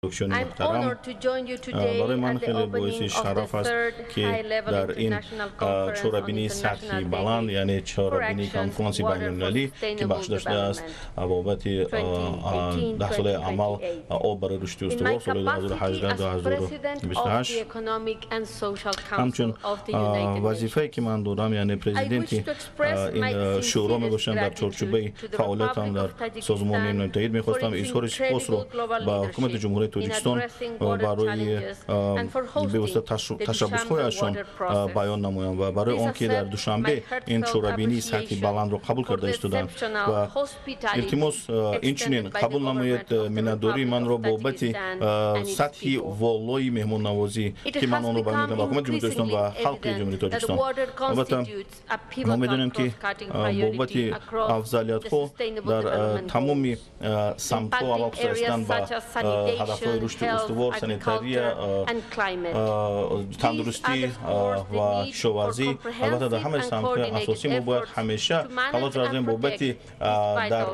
Муҳтарам, барои ман хеле боиси шараф аст, ки дар ин чорабинии сатҳи баланд, яъне чорабинии конфронси байналмилалӣ, ки бахшида шудааст бобати 10-солаи амал «Об барои рушди устувор», соли 2018-2028, ҳамчун вазифае ки ман дорам, яъне президенти ин шӯро мебошам, дар чорчӯбаи фаъолиятам дар Созмони Муттаҳид мехостам изҳори сипосро ба ҳукумати Ҷумҳурии Тоҷикистон барои бевосита ташаббусҳояшон баён намоям ва барои он ки дар Душанбе ин чорабинии сатҳи баландро қабул карда истоданд. Ва илтимос, инчунин қабул намоед миннатдории манро бобати сатҳи волои меҳмоннавозӣ, ки ман онро баён мекунам ба ҳукумати Ҷумҳурии Тоҷикистон ва халқи Ҷумҳурии Тоҷикистон. Албатта, мо медонем, ки бобати афзалиятҳо дар тамоми самтҳо, алалхусус расидан ба ҳадафҳои рушди устувор, санитария, тандурустӣ ва кишоварзӣ, албатта, дар ҳамаи самтҳои асосӣ мо бояд ҳамеша талош варзем бобати дар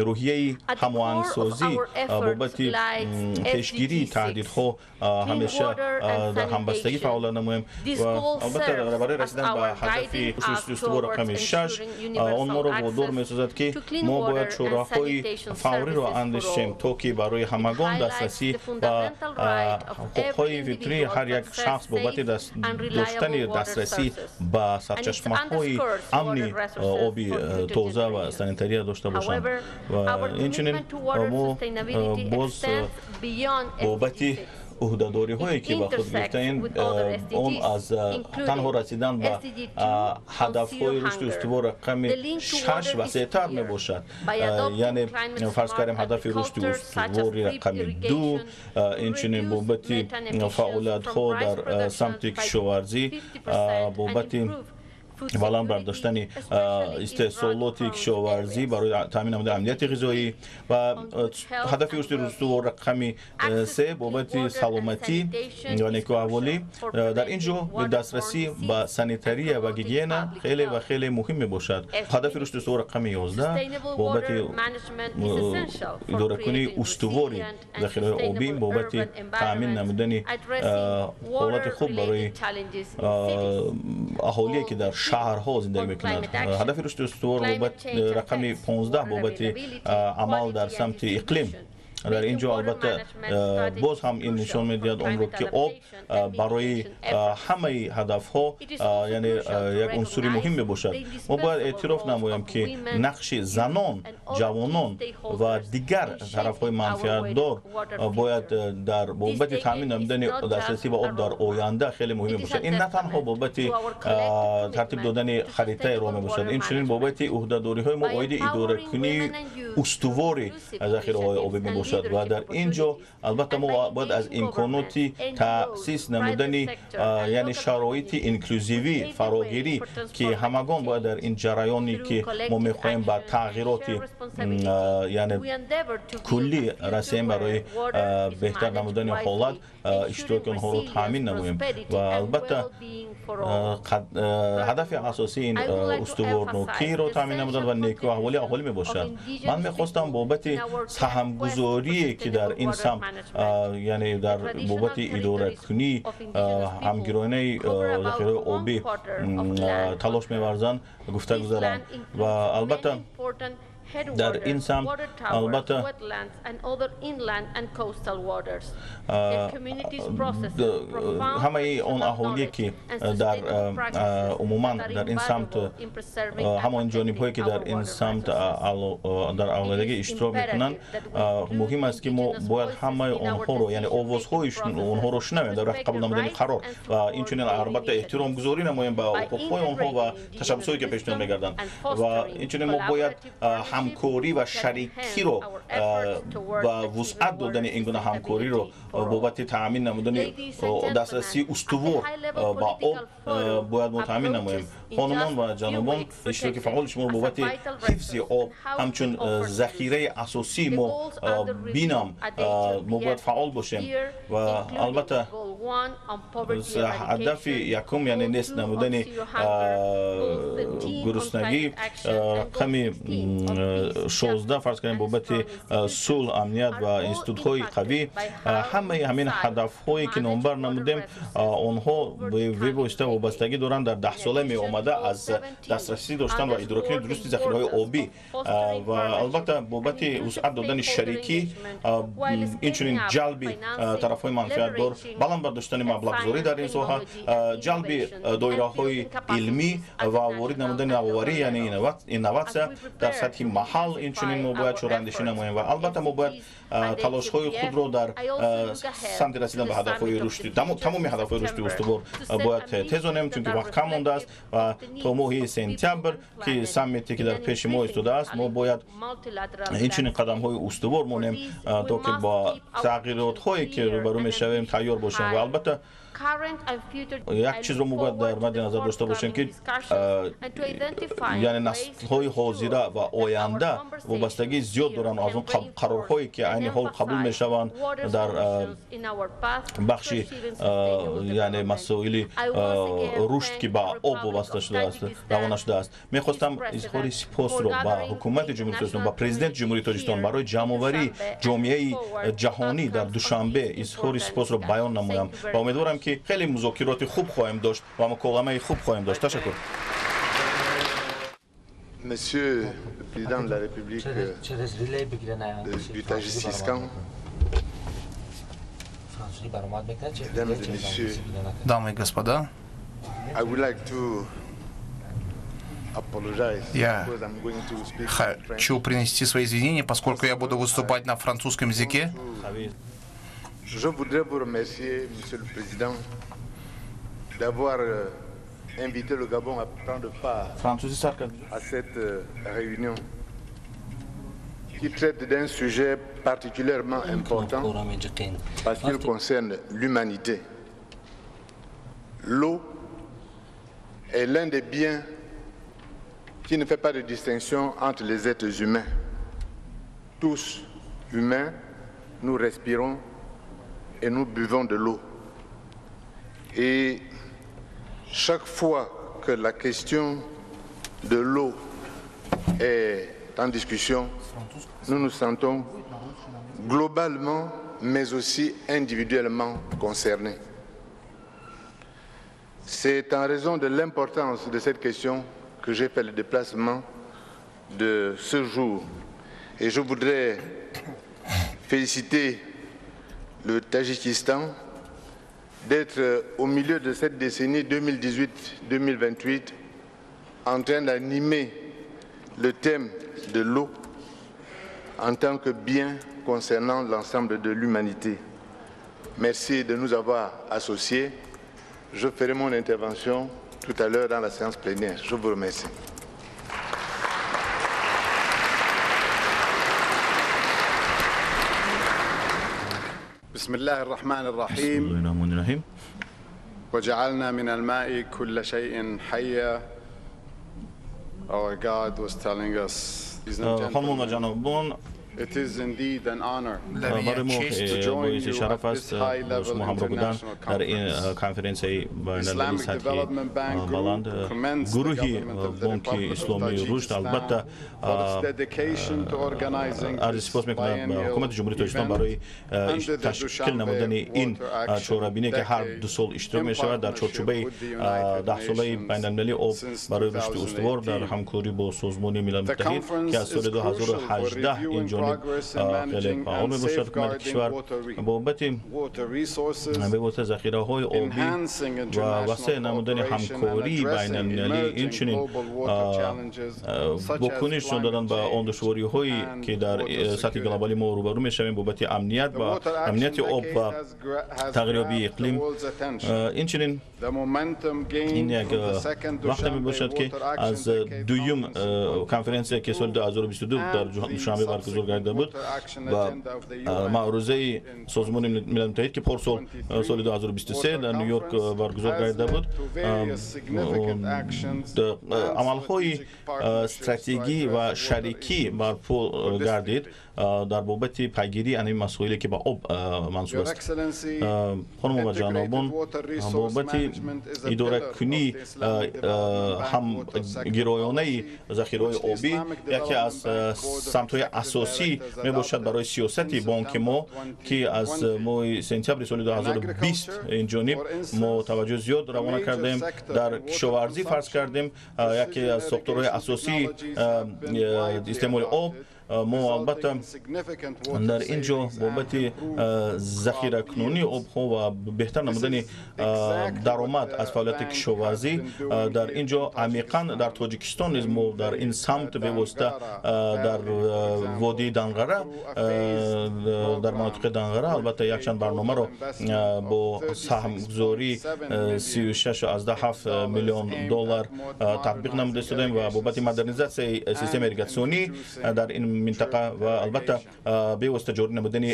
рӯҳияи ҳамоҳангсозӣ, бобати пешгирии таҳдидҳо ҳамеша дар ҳамбастагӣ фаъолият намоем. Ва албатта, барои расидан ба ҳадафи рушди устувор рақами 6, он моро водор месозад, ки мо бояд чораҳои фавриро андешем, то ки барои ҳамагон дастрасӣ ба ҳуқуқҳои фитрии ҳар як шахс бобати доштани дастрасӣ ба сарчашмаҳои амни оби тоза ва санитария дошта бошанд. Ва инчунин мо боз бобати ӯҳдадориҳое, ки ба худ гирифтаем, он аз танҳо расидан ба ҳадафҳои рушди устувор рақами 6 васеътар мебошад. Яъне, фарз кардем, ҳадафи рушди устувори рақами 2, инчунин бобати фаъолиятҳо дар самти кишоварзӣ, бобати баланд бардоштани истеҳсолоти кишоварзӣ барои таъмин намудани амнияти ғизоӣ ва ҳадафи рушди устувор рақами 3 бобати саломатӣ ва некӯаҳволӣ. Дар ин ҷо дастрасӣ ба санитария ва гигиена хеле ва хеле муҳим мебошад. Ҳадафи рушди устувор рақами 11 бобати идоракунии устувори захираҳои обӣ, бобати таъмин намудани ҳолати хуб барои аҳолие, ки дар шаҳрҳо зиндагӣ мекунад. Ҳадафи рушди устувор рақами 15 бобати амал дар самти иқлим. Дар ин ҷо, албатта, боз ҳам ин нишон медиҳад онро, ки об барои ҳамаи ҳадафҳо, яъне, як унсури муҳим мебошад. Мо бояд эътироф намоем, ки нақши занон, ҷавонон ва дигар тарафҳои манфиатдор бояд дар бобати таъмин намудани дастрасӣ ба об дар оянда хеле муҳим мебошад. Ин на танҳо бобати тартиб додани харитаи роҳ мебошад, инчунин бобати ӯҳдадориҳои мо оиди идоракунии устувори захираҳои обӣ мебошад. Ва дар ин ҷо, албатта, мо бояд аз имконоти таъсис намудани, яъне, шароити инклюзивӣ, фарогирӣ, ки ҳамагон бояд дар ин ҷараёне, ки мо мехоҳем ба тағйироти, яъне, куллӣ расем, барои беҳтар намудани ҳолат иштироки онҳоро таъмин намоем. Ва албатта, ҳадафи асосии ин устуворнокиро таъмин намудан ва некӯаҳволии аҳолӣ мебошад. Ман мехостам бобати саҳмгузорие, ки дар ин самт, яъне дар бобати идоракунӣ ҳамгиронаи захираҳои обӣ талош меварзанд, гуфта гузарам. Ва албатта, дар ин самт, албатта, ҳамаи он аҳолие, ки дар умуман дар ин самт, ҳамон ҷонибҳое, ки дар ин самт дар алоҳидагӣ иштирок мекунанд, муҳим аст, ки мо бояд ҳамаи онҳоро, яъне овозҳои онҳоро шунавем дар вақти қабул намудани қарор ва инчунин, албатта, эҳтиромгузорӣ намоем ба ҳуқуқҳои онҳо ва ташаббусҳое, ки пешниҳод мегарданд. Ва инчунин мо бояд ҳамкорӣ ва шарикиро ва вусъат додани ин гуна ҳамкориро бобати таъмин намудани дастрасии устувор ба об бояд мо таъмин намоем. Хонумон ва ҷанобон, иштироки фаъоли шуморо бобати ҳифзи об ҳамчун захираи асосии мо бинам, мо бояд фаъол бошем. Ва албатта, ҳадафи якум, яъне нест намудани гуруснагӣ, рақами 16 фарз кардем бобати сулҳ, амният ва институтҳои қавӣ, ҳамаи ҳамин ҳадафҳое ки номбар намудем, онҳо бевосита вобастагӣ доранд дар даҳсола меомада аз дастрасӣ доштан ва идоракунии дурусти захираҳои обӣ ва албатта бобати вусъат додани шарикӣ, инчунин ҷалби тарафҳои манфиатдор, баланд бардоштани маблағгузорӣ дар ин соҳа, ҷалби доираҳои илмӣ ва ворид намудани навоварӣ, яъне инноватсия дар сатҳи маҳал. Инчунин мо бояд чораандешӣ намоем ва албатта мо бояд талошҳои худро дар самти расидан ба ҳадафҳои рушди, тамоми ҳадафҳои рушди устувор бояд тезонем, чунки вақт кам мондааст ва то моҳи сентябр, ки саммите ки дар пеши мо истодааст, мо бояд инчунин қадамҳои устувор монем, то ки ба тағйиротҳое ки рӯбарӯ мешавем тайёр бошем. Ва албатта як чизро мо бояд дар мадди назар дошта бошем, ки яъне наслҳои ҳозира ва оянда вобастагии зиёд доранд аз он қарорҳое ки айни ҳол қабул мешаванд дар бахши яъне масоили рушд, ки ба об вобаста шудааст, равона шудааст. Мехостам изҳори сипосро ба ҳукумати Ҷумҳурии Тоҷикистон, ба президенти Ҷумҳурии Тоҷикистон барои ҷамъоварии ҷомеаи ҷаҳонӣ дар Душанбе изҳори сипосро баён намоям ва умедворам ки хеле музокироти хуб хоҳем дошт ва муколамаи хуб хоҳем дошт. Ташаккур. Monsieur le Président de la République du Tadjikistan, Mesdames et Messieurs, дамы и господа, я хочу принести свои извинения, поскольку я буду выступать на французском языке. Je voudrais vous remercier, Monsieur le Président, d'avoir invité le Gabon à prendre part à cette réunion qui traite d'un sujet particulièrement important parce qu'il concerne l'humanité. L'eau est l'un des biens qui ne fait pas de distinction entre les êtres humains. Tous humains, nous respirons et nous buvons de l'eau. Et chaque fois que la question de l'eau est en discussion, nous nous sentons globalement, mais aussi individuellement concernés. C'est en raison de l'importance de cette question que j'ai fait le déplacement de ce jour. Et je voudrais féliciter le Tadjikistan d'être au milieu de cette décennie 2018-2028 en train d'animer le thème de l'eau en tant que bien concernant l'ensemble de l'humanité. Merci de nous avoir associés. Je ferai mon intervention tout à l'heure dans la séance plénière. Je vous remercie. بسم الله الرحمن الرحيم. وجعلنا من الماء كل شيء حي. Our God was telling us, it is indeed an honor to join you at this high-level international conference. Islamic Development Bank Group commends the government of the Republic of Tajikistan for its dedication to organizing this biennial event under the Dushanbe Water Action Decade in partnership with the United Nations since 2018. The conference is crucial for reviewing progress in managing and safeguarding water resources, enhancing international cooperation and addressing emerging global water challenges such as climate change and water security. The Water Action Decade has grabbed the world's attention. The momentum gained from the second Dushanbe Water Action Decade Conference in Port and the баргузор гардида буд ва маърузаи Созмони Милали Муттаҳид, ки порсол соли 2023 дар Нью-Йорк баргузор гардида буд, амалҳои стратегӣ ва шарикӣ барпо гардид. дар бобати пайгирии ин масоиле ки ба об мансуб аст. Хонум ва ҷанобон, бобати идоракунии ҳамгироёнаи захираҳои обӣ яке аз самтҳои асосӣ мебошад барои сиёсати бонки мо, ки аз моҳи сентябри соли 2020 ин ҷониб мо таваҷҷӯҳ зиёд равона кардем. Дар кишоварзӣ фарз кардем, яке аз сохторҳои асосии истеъмоли об, мо албатта дар ин ҷо бобати захиракунонии обҳо ва беҳтар намудани даромад аз фаъолияти кишоварзӣ дар ин ҷо амиқан дар Тоҷикистон низ мо дар ин самт бевосита дар водии Данғара, дар манотиқи Данғара албатта якчанд барномаро бо саҳмгузории 36,7 миллион доллар татбиқ намуда истодаем ва бобати модернизатсияи системаи ирригатсионӣ дар ин минтақа ва албатта бевосита ҷорӣ намудани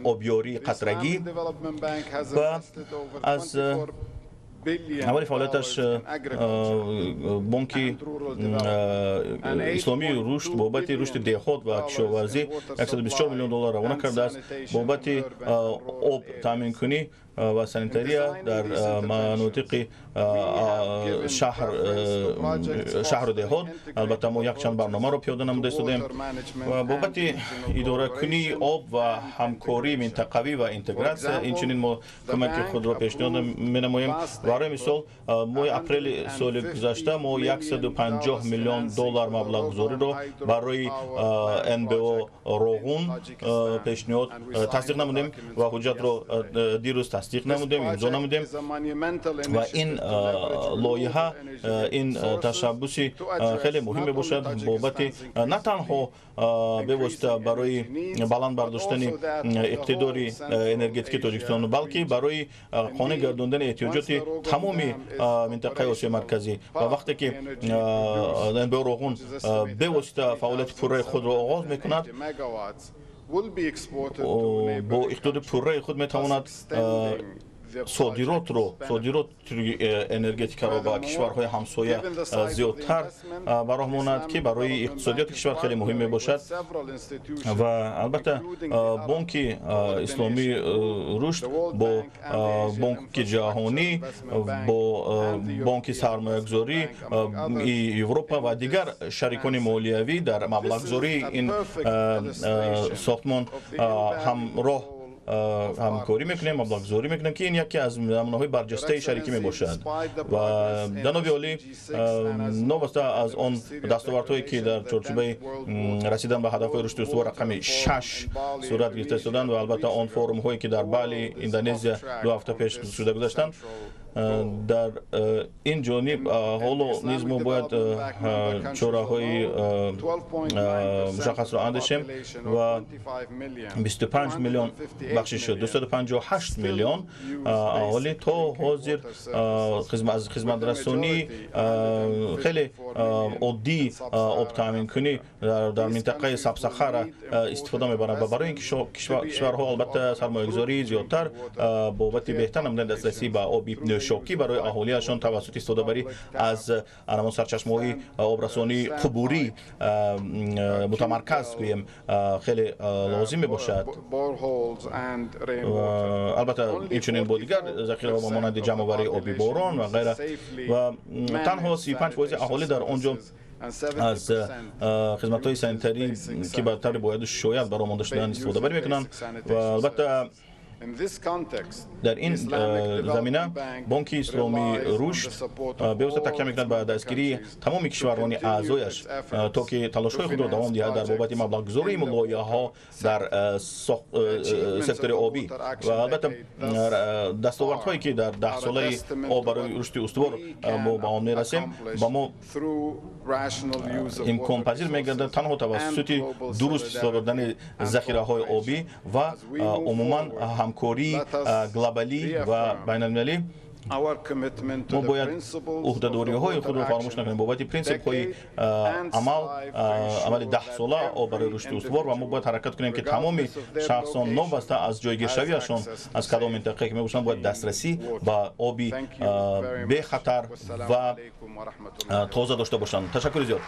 обёрии қатрагӣ ва аз аввали фаъолияташ бонки исломии рушд бобати рушди деҳот ва кишоварзӣ 124 миллион доллар равона кардааст. Бобати об таъминкунӣ ва санитария дар манотиқи шаҳру деҳот албатта мо якчанд барномаро пиёда намуда истодаем ва бобати идоракунии об ва ҳамкории минтақавӣ ва интегратсия инчунин мо кӯмаки худро пешниҳод менамоем. Барои мисол, моҳи апрели соли гузашта мо 150 миллион доллар маблағгузориро барои НБО Роғун пешниҳод тасдиқ намудем ва ҳуҷҷатро дирӯз тасдиқ намудем, имзо намудем ва ин лоиҳа, ин ташаббуси хеле муҳим мебошад бобати на танҳо бевосита барои баланд бардоштани иқтидори энергетикии Тоҷикистон, балки барои қонеъ гардондани эҳтиёҷоти тамоми минтақаи Осиёи Марказӣ. Ва вақте ки НБО Роғун бевосита фаъолияти пурраи худро оғоз мекунад, бо иқтидори пурраи худ метавонад содироти энергетикаро ба кишварҳои ҳамсоя зиёдтар ба роҳ монад, ки барои иқтисодиёти кишвар хеле муҳим мебошад. Ва албатта бонки исломии рушд бо бонки ҷаҳонӣ, бо бонки сармоягузории Европа ва дигар шарикони молиявӣ дар маблағгузории ин сохтмон ҳамроҳ ҳамкорӣ мекунем, маблағгузорӣ мекунем, ки ин яке аз намунаҳои барҷастаи шарикӣ мебошад. Ва ҷаноби олӣ, новобаста аз он дастовардҳое ки дар чорчӯбаи расидан ба ҳадафҳои рушди устувор рақами 6 сурат гирифта истоданд ва албатта он форумҳое ки дар Бали, Индонезия 2 ҳафта пеш шуда гузаштанд, дар ин ҷониб ҳоло низ мо бояд чораҳои мушаххасро андешем ва 25 миллион, бахшиш, 258 миллион аҳолӣ то ҳозир аз хизматрасонии хеле оддии обтаъминкунӣ дар минтақаи Сабсахара истифода мебаранд ва барои ин кишварҳо албатта сармоягузории зиёдтар бобати беҳтар намудани дастрасӣ ба оби нӯшокӣ барои аҳолиашон тавассути истифодабарӣ аз анамон сарчашмаҳои обрасонии қубурӣ мутамарказ гӯем хеле лозим мебошад. Албатта инчунин бо дигар захираҳо ба монанди ҷамъоварии оби борон ва ғайра. Ва танҳо 35% аҳолӣ дар он ҷо аз хизматҳои санитарӣ, ки ба таври бояду шояд баромонда шудаанд, истифодабарӣ мекунанд. Ва албатта дар ин замина бонки исломии рушд бевосита такя мекунад ба дастгирии тамоми кишварҳои аъзояш, то ки талошҳои худро давом диҳад дар бобати маблағгузории лоиҳаҳо дар сектори обӣ. Ва албатта дастовардҳое ки дар даҳсолаи об барои рушди устувор мо ба он мерасем, ба мо имконпазир мегардад танҳо тавассути дуруст истифода бурдани захираҳои обӣ ва умуман ҳамкории глобалӣ ва байналмилалӣ. Мо бояд уҳдадориҳои худро фаромӯш накунем бобати принсипҳои амали даҳсола об барои рушди устувор, ва мо бояд ҳаракат кунем, ки тамоми шахсон новобаста аз ҷойгиршавиашон аз кадом минтақае ки мебошанд, бояд дастрасӣ ба оби бехатар ва тоза дошта бошанд. Ташаккури зиёд.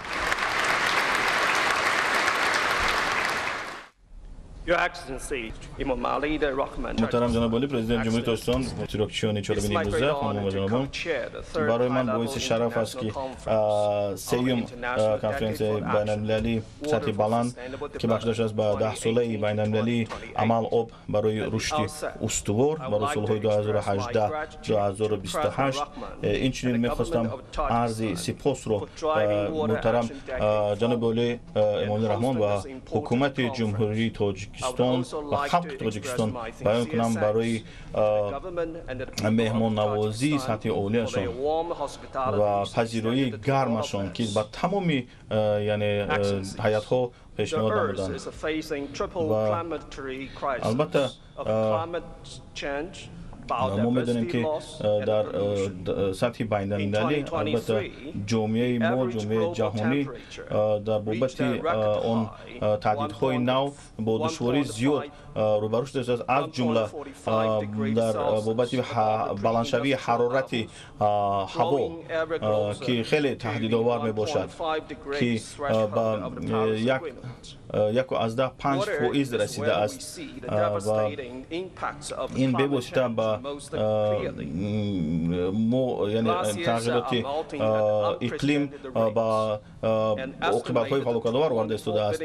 Муҳтарам ҷаноби олӣ, президенти Ҷумҳурии Тоҷикистон, иштирокчиёни чорабинии имрӯза, хонумон ва ҷанобон, барои ман боиси шараф аст, ки сеюм конференсияи байналмилалии сатҳи баланд, ки бахшида шудааст ба 10-солаи байналмилалии амал об барои рушди устувор барои солҳои 2018-2028, инчунин мехостам арзи сипосро муҳтарам ҷаноби олӣ Эмомалӣ Раҳмон ва ҳукумати Ҷумҳурии Тоҷикистон ва халқи Тоҷикистон баён кунам барои меҳмоннавозии сатҳи олиашон ва пазироии гармашон, ки ба тамоми, яъне, ҳайатҳо пешниҳод намуданд. Ва албатта мо медонем, ки дар сатҳи байналмилалӣ, албатта, ҷомеаи мо, ҷомеаи ҷаҳонӣ дар бобати он таҳдидҳои нав бо душвории зиёд рӯбарӯ шудааст, аз ҷумла дар бобати баландшавии ҳарорати ҳаво, ки хеле таҳдидовар мебошад, ки ба 1,5% расидааст ва ин бевосита ба мо, яъне тағйироти иқлим, ба оқибатҳои фалокатовар оварда истодааст: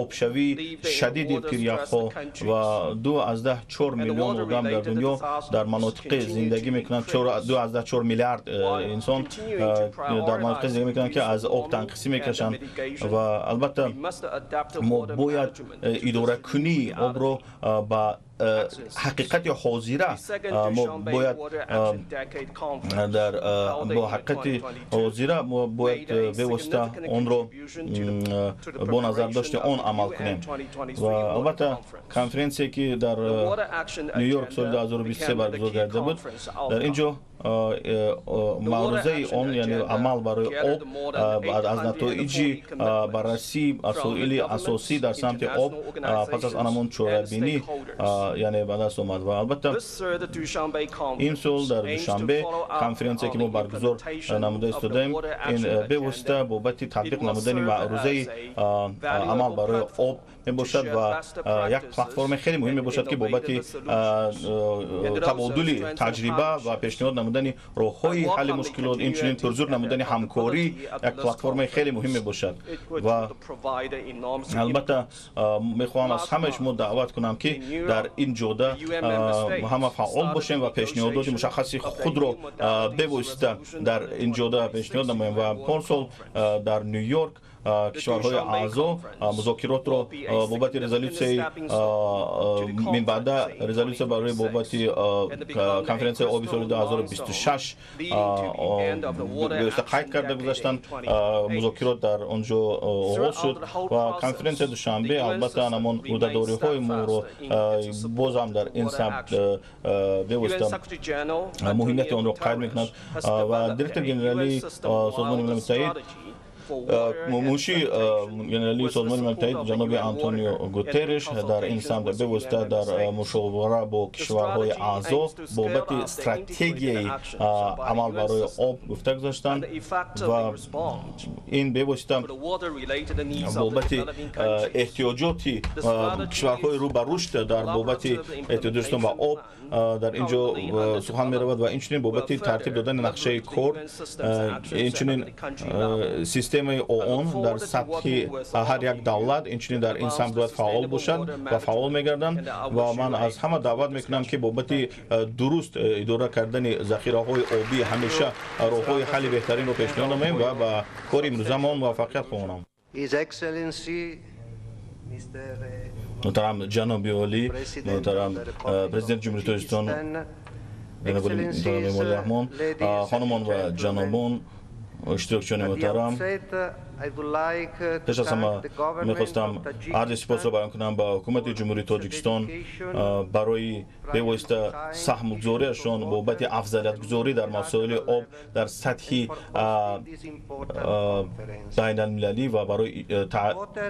обшавии шадиди пиряхҳо ва 2,4 миллион одам дар дунё дар манотиқе зиндагӣ мекунанд, 2,4 миллиард инсон дар манотиқе зиндагӣ мекунанд, ки аз об танқисӣ мекашанд. Ва албатта мо бояд идоракунии обро ба ҳақиқати ҳозира, мо бояд дар бо ҳақиқати ҳозира мо бояд бевосита онро бо назардошти он амал кунем. Ва албатта конференсие, ки дар Ню-Йорк соли 2023 баргузор гардида буд, дар ин ҷо маърузаи он, яъне амал барои об, аз натоиҷи баррасии масоили асосӣ дар самти об пас аз анамон чорабинӣ, яъне, ба даст омад. Ва албатта имсол дар Душанбе конференсия, ки мо баргузор намуда истодаем, ин бевосита бобати татбиқ намудани маърузаи амал барои об мебошад ва як платформаи хеле муҳим мебошад, ки бобати табодули таҷриба ва пешниҳод намудани роҳҳои ҳалли мушкилот, инчунин пурзур намудани ҳамкорӣ як платформаи хеле муҳим мебошад. Ва албатта мехоҳам аз ҳамаи шумо даъват кунам, ки дар ин ҷода ҳама фаъол бошем ва пешниҳодоти мушаххаси худро бевосита дар ин ҷода пешниҳод намоем. Ва порсол дар Ню-Йорк кишварҳои аъзо музокиротро бобати резолюсияи минбаъда, резолюсия барои бобати конференсияи оби соли 2026 бевосита қайд карда гузаштанд. Музокирот дар он ҷо оғоз шуд ва конференсияи Душанбе албатта ҳамон ӯҳдадориҳои моро бозам дар ин самт бевосита муҳимияти онро қайд мекунад. Ва директор генералии Созмони Милали Муттаҳид, мунши генералии Созмони Милали Муттаҳид ҷаноби Антонио Гутерреш дар ин самт бевосита дар мушовара бо кишварҳои аъзо бобати стратегияи амал барои об гуфта гузаштанд ва ин бевосита бобати эҳтиёҷоти кишварҳои рӯ ба рушд дар бобати эҳтиёҷотшон ба об дар ин ҷо сухан меравад ва инчунин бобати тартиб додани нақшаи кор, инчунин системаи ООН дар сатҳи ҳар як давлат инчунин дар ин самт бояд фаъол бошад ва фаъол мегарданд. Ва ман аз ҳама даъват мекунам, ки бобати дуруст идора кардани захираҳои обӣ ҳамеша роҳҳои ҳалли беҳтаринро пешниҳод намоем ва ба кори имрӯзамон муваффақият хоҳонам. Муҳтарам ҷаноби олӣ, муҳтарам президенти Ҷумҳурии Тоҷикистон ҷаноби Эмомалӣ Раҳмон, хонумон ва ҷанобон, иштирокчиёни муҳтарам, пеш аз ҳама мехостам арзи сипосро баён кунам ба ҳукумати Ҷумҳурии Тоҷикистон барои бевосита саҳмгузориашон бобати афзалиятгузорӣ дар масоили об дар сатҳи байналмилалӣ ва барои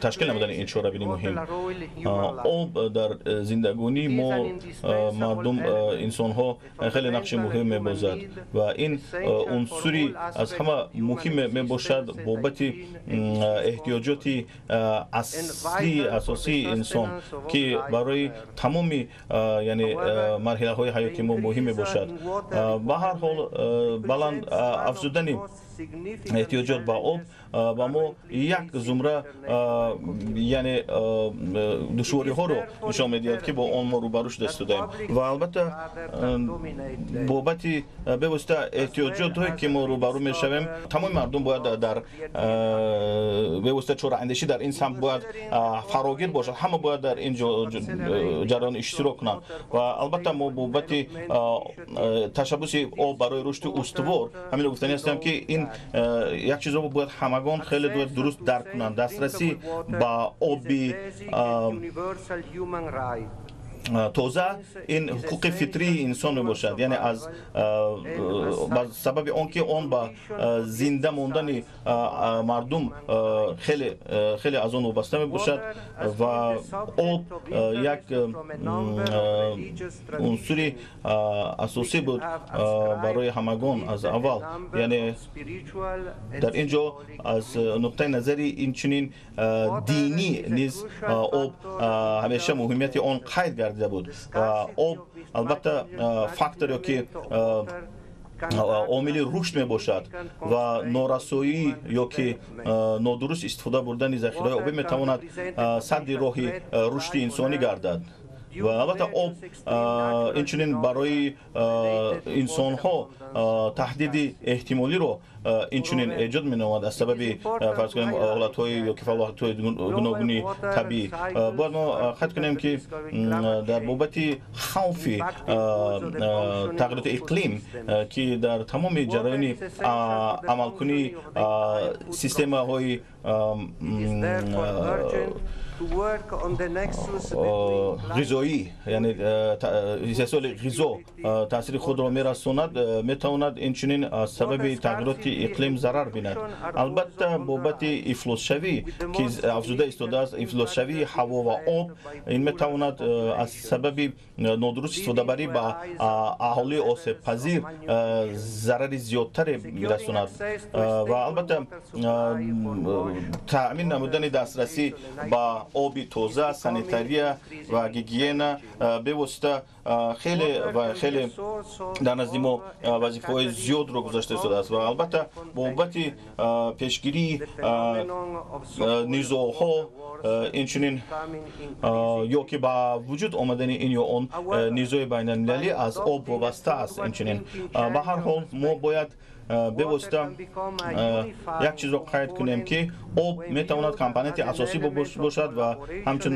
ташкил намудани ин чорабини муҳим. Об дар зиндагонии мо мардум, инсонҳо хеле нақши муҳим мебозад ва ин унсури аз ҳама муҳиме мебошад бобати эҳтиёҷоти аслии асосии инсон, ки барои тамоми яъне марҳилаҳои ҳаёти мо муҳим мебошад. Ба ҳар ҳол, баланд афзудани эҳтиёҷот ба об ба мо як зумра яъне душвориҳоро нишон медиҳад, ки бо он мо рӯбарӯ шуда истодаем. Ва албатта, бобати бевосита эҳтиёҷотҳое, ки мо рӯбарӯ мешавем, тамоми мардум бояд дар бевосита чораандешӣ дар ин самт бояд фарогир бошад, ҳама бояд дар ин ҷараён иштирок кунанд. Ва албатта, мо бобати ташаббуси об барои рушди устувор ҳаминро гуфтанӣ ҳастем, ки ин як чизро бояд ҳамагон хеле дуруст дарк кунанд: дастрасӣ ба оби тоза ин ҳуқуқи фитрии инсон мебошад, яъне аз ба сабаби он ки он ба зинда мондани мардум хеле хеле аз он вобаста мебошад. Ва об як унсури асосӣ буд барои ҳамагон аз аввал, яъне дар ин ҷо аз нуқтаи назари инчунин динӣ низ об ҳамеша муҳимияти он қайд гардида буд. Ва об албатта фактор ё ки омили рушд мебошад ва норасоӣ ё ки нодуруст истифода бурдани захираҳои обӣ метавонад садди роҳи рушди инсонӣ гардад. Ва албатта, об инчунин барои инсонҳо таҳдиди эҳтимолиро инчунин эҷод менамояд аз сабаби, фарз кунем, ҳолатҳои ё ки фалоҳатҳои гуногуни табиӣ. Бояд мо қайд кунем, ки дар бобати хавфи тағйироти иқлим, ки дар тамоми ҷараёни амалкунии системаҳои ғизоӣ, яъне истеҳсоли ғизо, таъсири худро мерасонад, метавонад инчунин аз сабаби тағйироти иқлим зарар бинад. Албатта, бобати ифлосшавӣ, ки афзуда истодааст, ифлосшавии ҳаво ва об, ин метавонад аз сабаби нодуруст истифодабарӣ ба аҳолии осебпазир зарари зиёдтаре мерасонад. Ва албатта, таъмин намудани дастрасӣ ба оби тоза, санитария ва гигиена бевосита хеле ва хеле дар назди мо вазифаҳои зиёдро гузошта истодааст. Ва албатта, бобати пешгирии низоъҳо, инчунин ё ки ба вуҷуд омадани ин ё он низои байналмилалӣ аз об вобаста аст. Инчунин, ба ҳар ҳол, мо бояд бевосита як чизро қайд кунем, ки об метавонад компоненти асосӣ бошад ва ҳамчун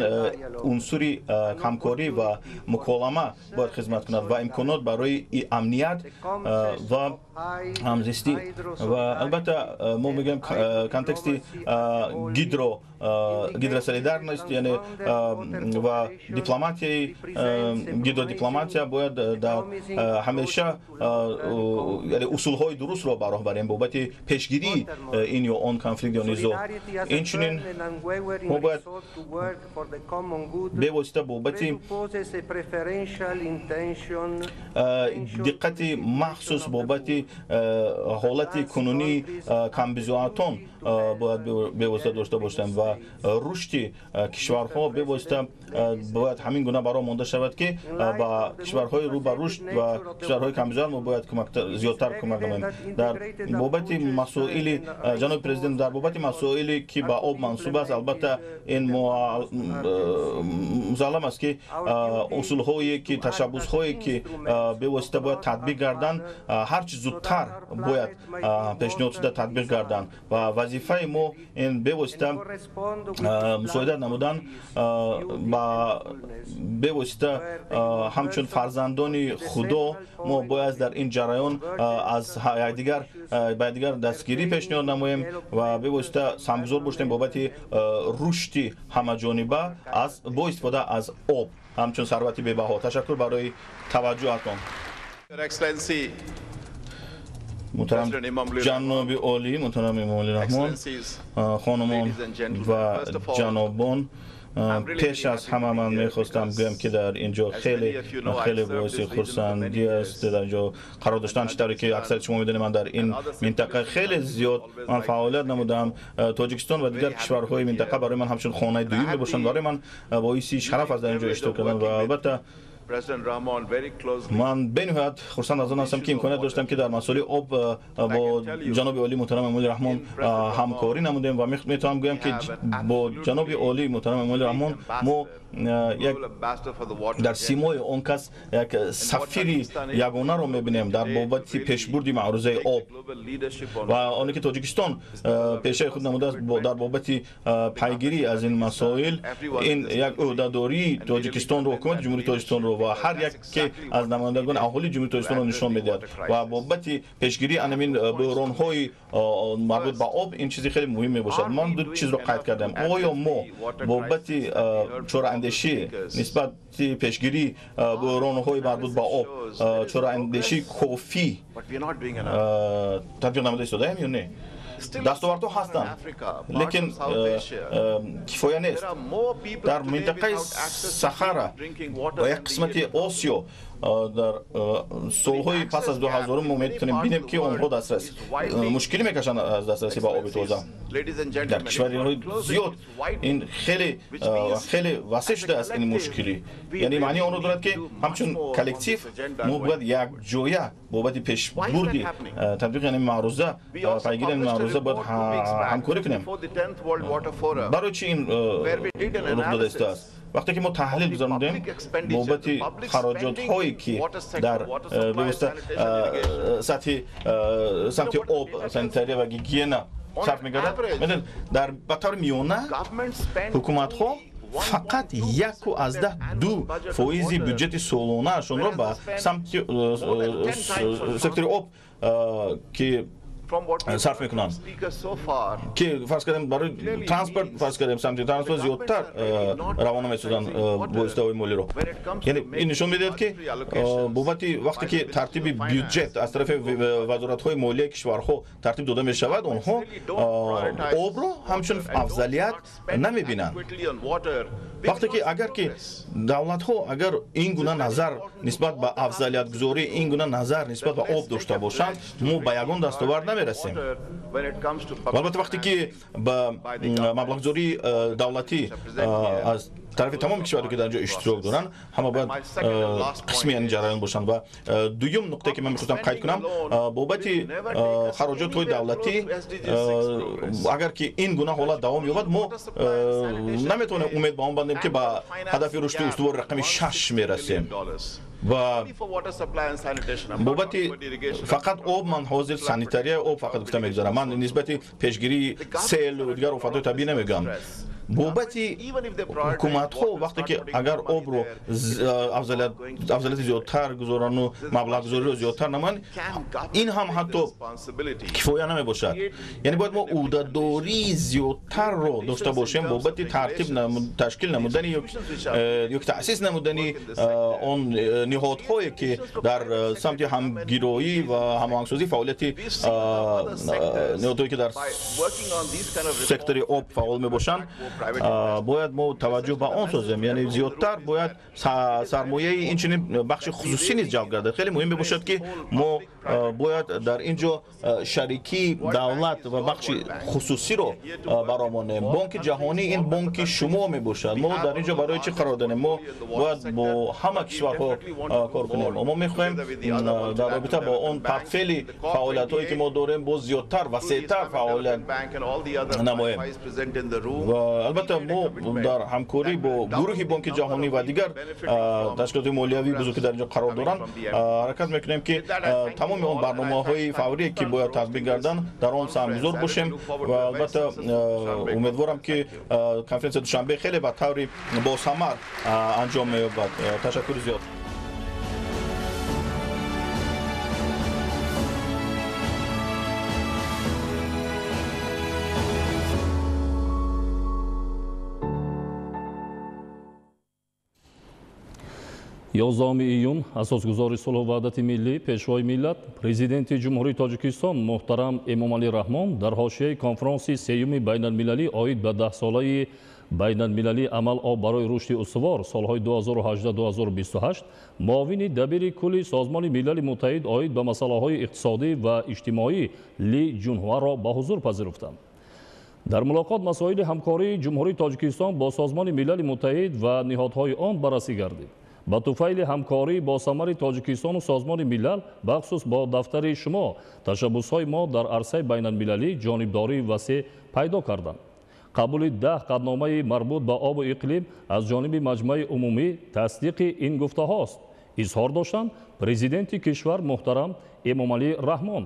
унсури ҳамкорӣ ва муколама бояд хизмат кунад ва имконот барои амният ва ҳамзистӣ. Ва албатта, мо мегӯем контексти гидросолидарность, яъне ва дипломатияи гидродипломатия бояд дар ҳамеша яъне усулҳои дурустро ба роҳ барем бобати пешгирии ин ё он конфликт ё низоъ. Инчунин, мо бояд бевосита бобати диққати махсус бобати ҳолати кунунии камбизоатон бояд бевосита дошта бошем ва рушди кишварҳо бевосита бояд ҳамин гуна ба роҳ монда шавад, ки ба кишварҳои рӯ ба рушд ва кишварҳои камбизоат мо бояд зиёдтар кӯмак намоем. Дар бобати масоили, ҷаноби президент, дар бобати масоиле, ки ба об мансуб аст, албатта, ин мусаллам аст, ки усулҳое ки, ташаббусҳое ки бевосита бояд татбиқ гарданд, ҳарчи зудтар бояд пешниҳод шуда татбиқ гарданд. Ва вазифаи мо ин бевосита мусоидат намудан ба бевосита ҳамчун фарзандони Худо мо бояд дар ин ҷараён аз якдигар ба якдигар дастгирӣ пешниҳод намоем ва бевосита саҳмгузор бошем бобати рушди ҳамаҷониба аз бо истифода аз об ҳамчун сарвати бебаҳо. Ташаккур барои таваҷҷӯҳатон. Муҳтарам ҷаноби олӣ, муҳтарам Эмомалӣ Раҳмон, хонумон ва ҷанобон. Пеш аз ҳама ман мехостам гӯям, ки дар инҷо хеле хеле боиси хурсандӣ аст дар инҷо қарор доштан. Чӣ тавре ки аксари шумо медонед, ман дар ин минтақа хеле зиёд ман фаъолият намудам. Тоҷикистон ва дигар кишварҳои минтақа барои ман ҳамчун хонаи дуюм мебошанд. Барои ман боиси шараф аст дар инҷо иштирок кардан ва албатта ман бениҳоят хурсанд аз он ҳастам, ки имконият доштам, ки дар масъалаи об бо ҷаноби олии муҳтарам Эмомалӣ Раҳмон ҳамкорӣ намудем ва метавонам гӯям, ки бо ҷаноби олии муҳтарам Эмомалӣ Раҳмон мо як дар симои он кас як сафири ягонаро мебинем дар бобати пешбурди маърузаи об ва оне ки Тоҷикистон пешаи худ намудааст дар бобати пайгирӣ аз ин масоил. Ин як ӯҳдадории Тоҷикистонро, ҳукумати Ҷумҳурии Тоҷикистонро ва ҳар яке аз намояндагони аҳолии Ҷумҳурии Тоҷикистонро нишон медиҳад ва бобати пешгирии анамин бӯҳронҳои марбут ба об ин чизи хеле муҳим мебошад. Ман ду чизро қайд кардам. Оё мо бобати чораандешӣ нисбати пешгирии бӯҳронҳои марбут ба об чораандешии кофӣ татбиқ намуда истодаем ё не? Дастовардҳо ҳастанд, лекин кифоя нест. Дар минтақаи Сахара ва як қисмати Осиё дар солҳои пас аз 2000 мо метавонем бинем, ки онҳо дастрас мушкилӣ мекашанд аз дастрасӣ ба оби тоза. Дар кишварҳои зиёд ин хеле хеле васеъ шудааст ин мушкилӣ. Яъне маънии онро дорад, ки ҳамчун коллектив мо бояд якҷоя бобати пешбурди татбиқи ин маъруза, пайгирии ин маъруза бояд ҳамкорӣ кунем. Барои чӣ ин рух дода истодааст? Вақте ки мо таҳлил гузарондем бобати хароҷотҳое, ки дар бевосита сатҳи самти об, санитария ва гигиена сарф мегардад, медонед, дар ба таври миёна ҳукуматҳо фақат 1,2% бюҷети солонаашонро ба самти сектори об ки сарф мекунанд, ки фарз кардем барои транспорт, фарз кардем самти транспорт зиёдтар равона месозанд воситаҳои молиро. Яъне ин нишон медиҳад, ки бобати вақте ки тартиби бюҷет аз тарафи вазоратҳои молияи кишварҳо тартиб дода мешавад, онҳо обро ҳамчун афзалият намебинанд. Вақте ки агар ки давлатҳо агар ин гуна назар нисбат ба афзалиятгузорӣ, ин гуна назар нисбат ба об дошта бошанд, мо ба ягон дастовард намерасем. Ва албатта вақте ки ба маблағгузории давлатӣ аз тарафи тамоми кишварҳое, ки дар инҷо иштирок доранд, ҳама бояд қисми ин ҷараён бошанд. Ва дуюм нуқтае, ки ман мехостам қайд кунам, бобати хароҷотҳои давлатӣ, агар ки ин гуна ҳолат давом ёбад, мо наметавонем умед ба он бандем, ки ба ҳадафи рушди устувори рақами 6 мерасем. Ва бобати фақат об, ман ҳозир санитарияи об фақат гуфта мегузарам, ман нисбати пешгирии селу дигар офатҳои табиӣ намегӯям. Бобати ҳукуматҳо вақте ки агар обро афзалияти зиёдтар гузорану маблағгузориро зиёдтар намоянд, ин ҳам ҳатто кифоя намебошад. Яъне бояд мо ӯҳдадории зиёдтарро дошта бошем бобати тартиб ташкил намудани ё таъсис намудани он ниҳодҳое, ки дар самти ҳамгироӣ ва ҳамоҳангсозии фаъолияти ниҳодҳое, ки дар сектори об фаъол мебошанд, бояд мо таваҷҷӯҳ ба он созем. Яъне зиёдтар бояд сармояи инчунин бахши хусусӣ низ ҷалб гардад. Хеле муҳим мебошад, ки мо бояд дар ин ҷо шарикии давлат ва бахши хусусиро баромонем. Бонки ҷаҳонӣ ин бонки шумо мебошад. Мо дар ин ҷо барои чӣ қарор дорем? Мо бояд бо ҳама кишварҳо кор кунем. Мо мехоҳем дар робита бо он портфели фаъолиятҳое, ки мо дорем, боз зиёдтар, васеътар фаъолият намоем. Ва албатта мо дар ҳамкорӣ бо гурӯҳи Бонки ҷаҳонӣ ва дигар ташкилоти молиявии бузург, ки дар ин ҷо қарор доранд, ҳаракат мекунем, ки тамоми он барномаҳои фаврие, ки бояд татбиқ гарданд, дар он саҳмгузор бошем. Ва албатта умедворам, ки конференсияи Душанбе хеле ба таври босамар анҷом меёбад. Ташаккури зиёд. 11 июн асосгузори сулҳу ваҳдати миллӣ, Пешвои миллат, Президенти Ҷумҳурии Тоҷикистон муҳтарам Эмомалӣ Раҳмон дар ҳошияи конфронси сеюми байналмилалӣ оид ба даҳсолаи байналмилалии амал об барои рушди устувор солҳои 2018-2028 муовини дабири кулли Созмони Милали Муттаҳид оид ба масъалаҳои иқтисодӣ ва иҷтимоӣ Ли Ҷунҳуаро ба ҳузур пазируфтанд. Дар мулоқот масоили ҳамкории Ҷумҳурии Тоҷикистон бо Созмони Милали Муттаҳид ва ниҳодҳои он баррасӣ гардид. Ба туфайли ҳамкорӣ бо самари Тоҷикистону Созмони Милал, бахусус бо дафтари шумо, ташаббусҳои мо дар арсаи байналмилалӣ ҷонибдории васеъ пайдо карданд. Қабули 10 қатъномаи марбут ба обу иқлим аз ҷониби Маҷмаи Умумӣ тасдиқи ин гуфтаҳост, изҳор доштанд президенти кишвар муҳтарам Эмомалӣ Раҳмон.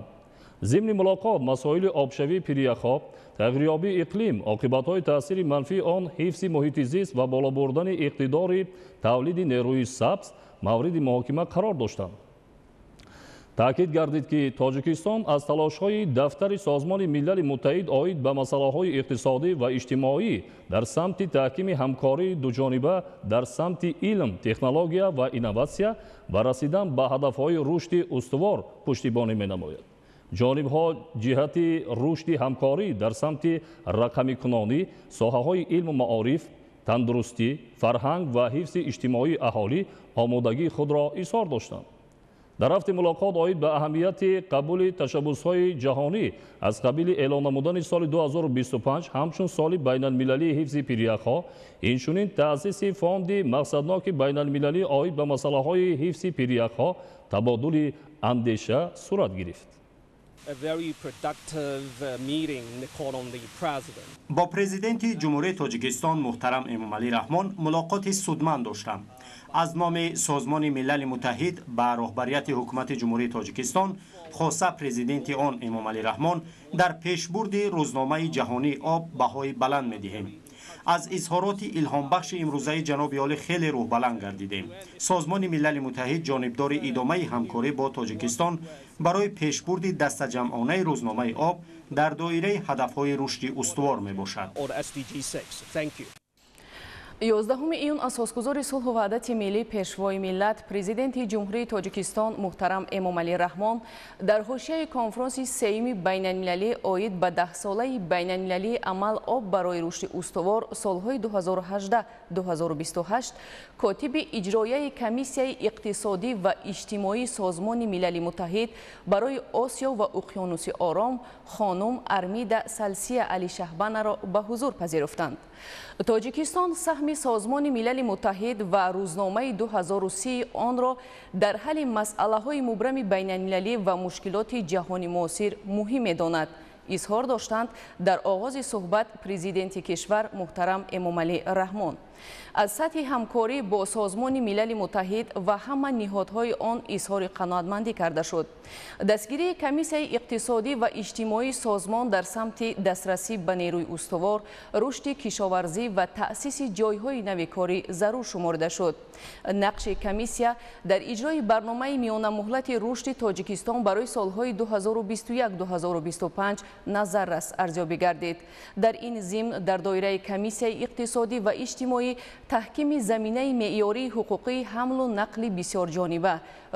Зимни мулоқот масоили обшавии пиряхҳо, тағйирёбии иқлим, оқибатҳои таъсири манфии он, ҳифзи муҳити зист ва боло бурдани иқтидори тавлиди нерӯи сабз мавриди муҳокима қарор доштанд. Таъкид гардид, ки Тоҷикистон аз талошҳои дафтари Созмони Милали Муттаҳид оид ба масъалаҳои иқтисодӣ ва иҷтимоӣ дар самти таҳкими ҳамкории дуҷониба дар самти илм, технология ва инноватсия ва расидан ба ҳадафҳои рушди устувор пуштибонӣ менамояд. Ҷонибҳо ҷиҳати рушди ҳамкорӣ дар самти рақамикунонӣ, соҳаҳои илму маориф, тандурустӣ, фарҳанг ва ҳифзи иҷтимоии аҳолӣ омодагии худро изҳор доштанд. Дар рафти мулоқот оид ба аҳамияти қабули ташаббусҳои ҷаҳонӣ аз қабили эълон намудани соли 2025 ҳамчун соли байналмилалии ҳифзи пиряхҳо, инчунин таъсиси фонди мақсадноки байналмилалӣ оид ба масъалаҳои ҳифзи пиряхҳо табодули андеша сурат гирифт. Бо президенти Ҷумҳурии Тоҷикистон муҳтарам Эмомалӣ Раҳмон мулоқоти судманд доштам. Аз номи Созмони Милали Муттаҳид ба роҳбарияти ҳукумати Ҷумҳурии Тоҷикистон, хоса президенти он Эмомалӣ Раҳмон, дар пешбурди рӯзномаи ҷаҳонии об баҳои баланд медиҳем. Аз изҳороти илҳомбахши имрӯзаи ҷаноби олӣ хеле рӯҳбаланд гардидем. Созмони Милали Муттаҳид ҷонибдори идомаи ҳамкорӣ бо Тоҷикистон барои пешбурди дастаҷамъонаи рӯзномаи об дар доираи ҳадафҳои рушди устувор мебошад. 11 июн асосгузори сулҳу ваҳдати миллӣ, пешвои миллат, президенти Ҷумҳурии Тоҷикистон муҳтарам Эмомалӣ Раҳмон дар ҳошияи конфронси сеюми байналмилалӣ оид ба даҳсолаи байналмилалии амал об барои рушди устувор солҳои 2018-2028 котиби иҷроияи Комиссияи иқтисодӣ ва иҷтимоии Созмони Милали Муттаҳид барои Осиё ва Уқёнуси Ором хонум Армида Салсия Алишаҳбанаро ба ҳузур пазируфтанд. Тоҷикистон саҳми Созмони Милали Муттаҳид ва рӯзномаи 2030 онро дар ҳалли масъалаҳои мубрами байналмилалӣ ва мушкилоти ҷаҳони муосир муҳим медонад, изҳор доштанд дар оғози суҳбат президенти кишвар муҳтарам Эмомалӣ Раҳмон. Аз сатҳи ҳамкорӣ бо Созмони Милали Муттаҳид ва ҳама ниҳодҳои он изҳори қаноатмандӣ карда шуд. Дастгирии Комиссияи иқтисодӣ ва иҷтимоии созмон дар самти дастрасӣ ба нерӯи устувор, рушди кишоварзӣ ва таъсиси ҷойҳои нави корӣ зарур шуморида шуд. Нақши комиссия дар иҷрои барномаи миёнамуҳлати рушди Тоҷикистон барои солҳои 2021-2025 назаррас арзёбӣ гардид. Дар ин зимн дар доираи Комиссияи иқтисодӣ ва иҷтимоӣ таҳкими заминаи меъёрии ҳуқуқии ҳамлу нақли бисёрҷониба,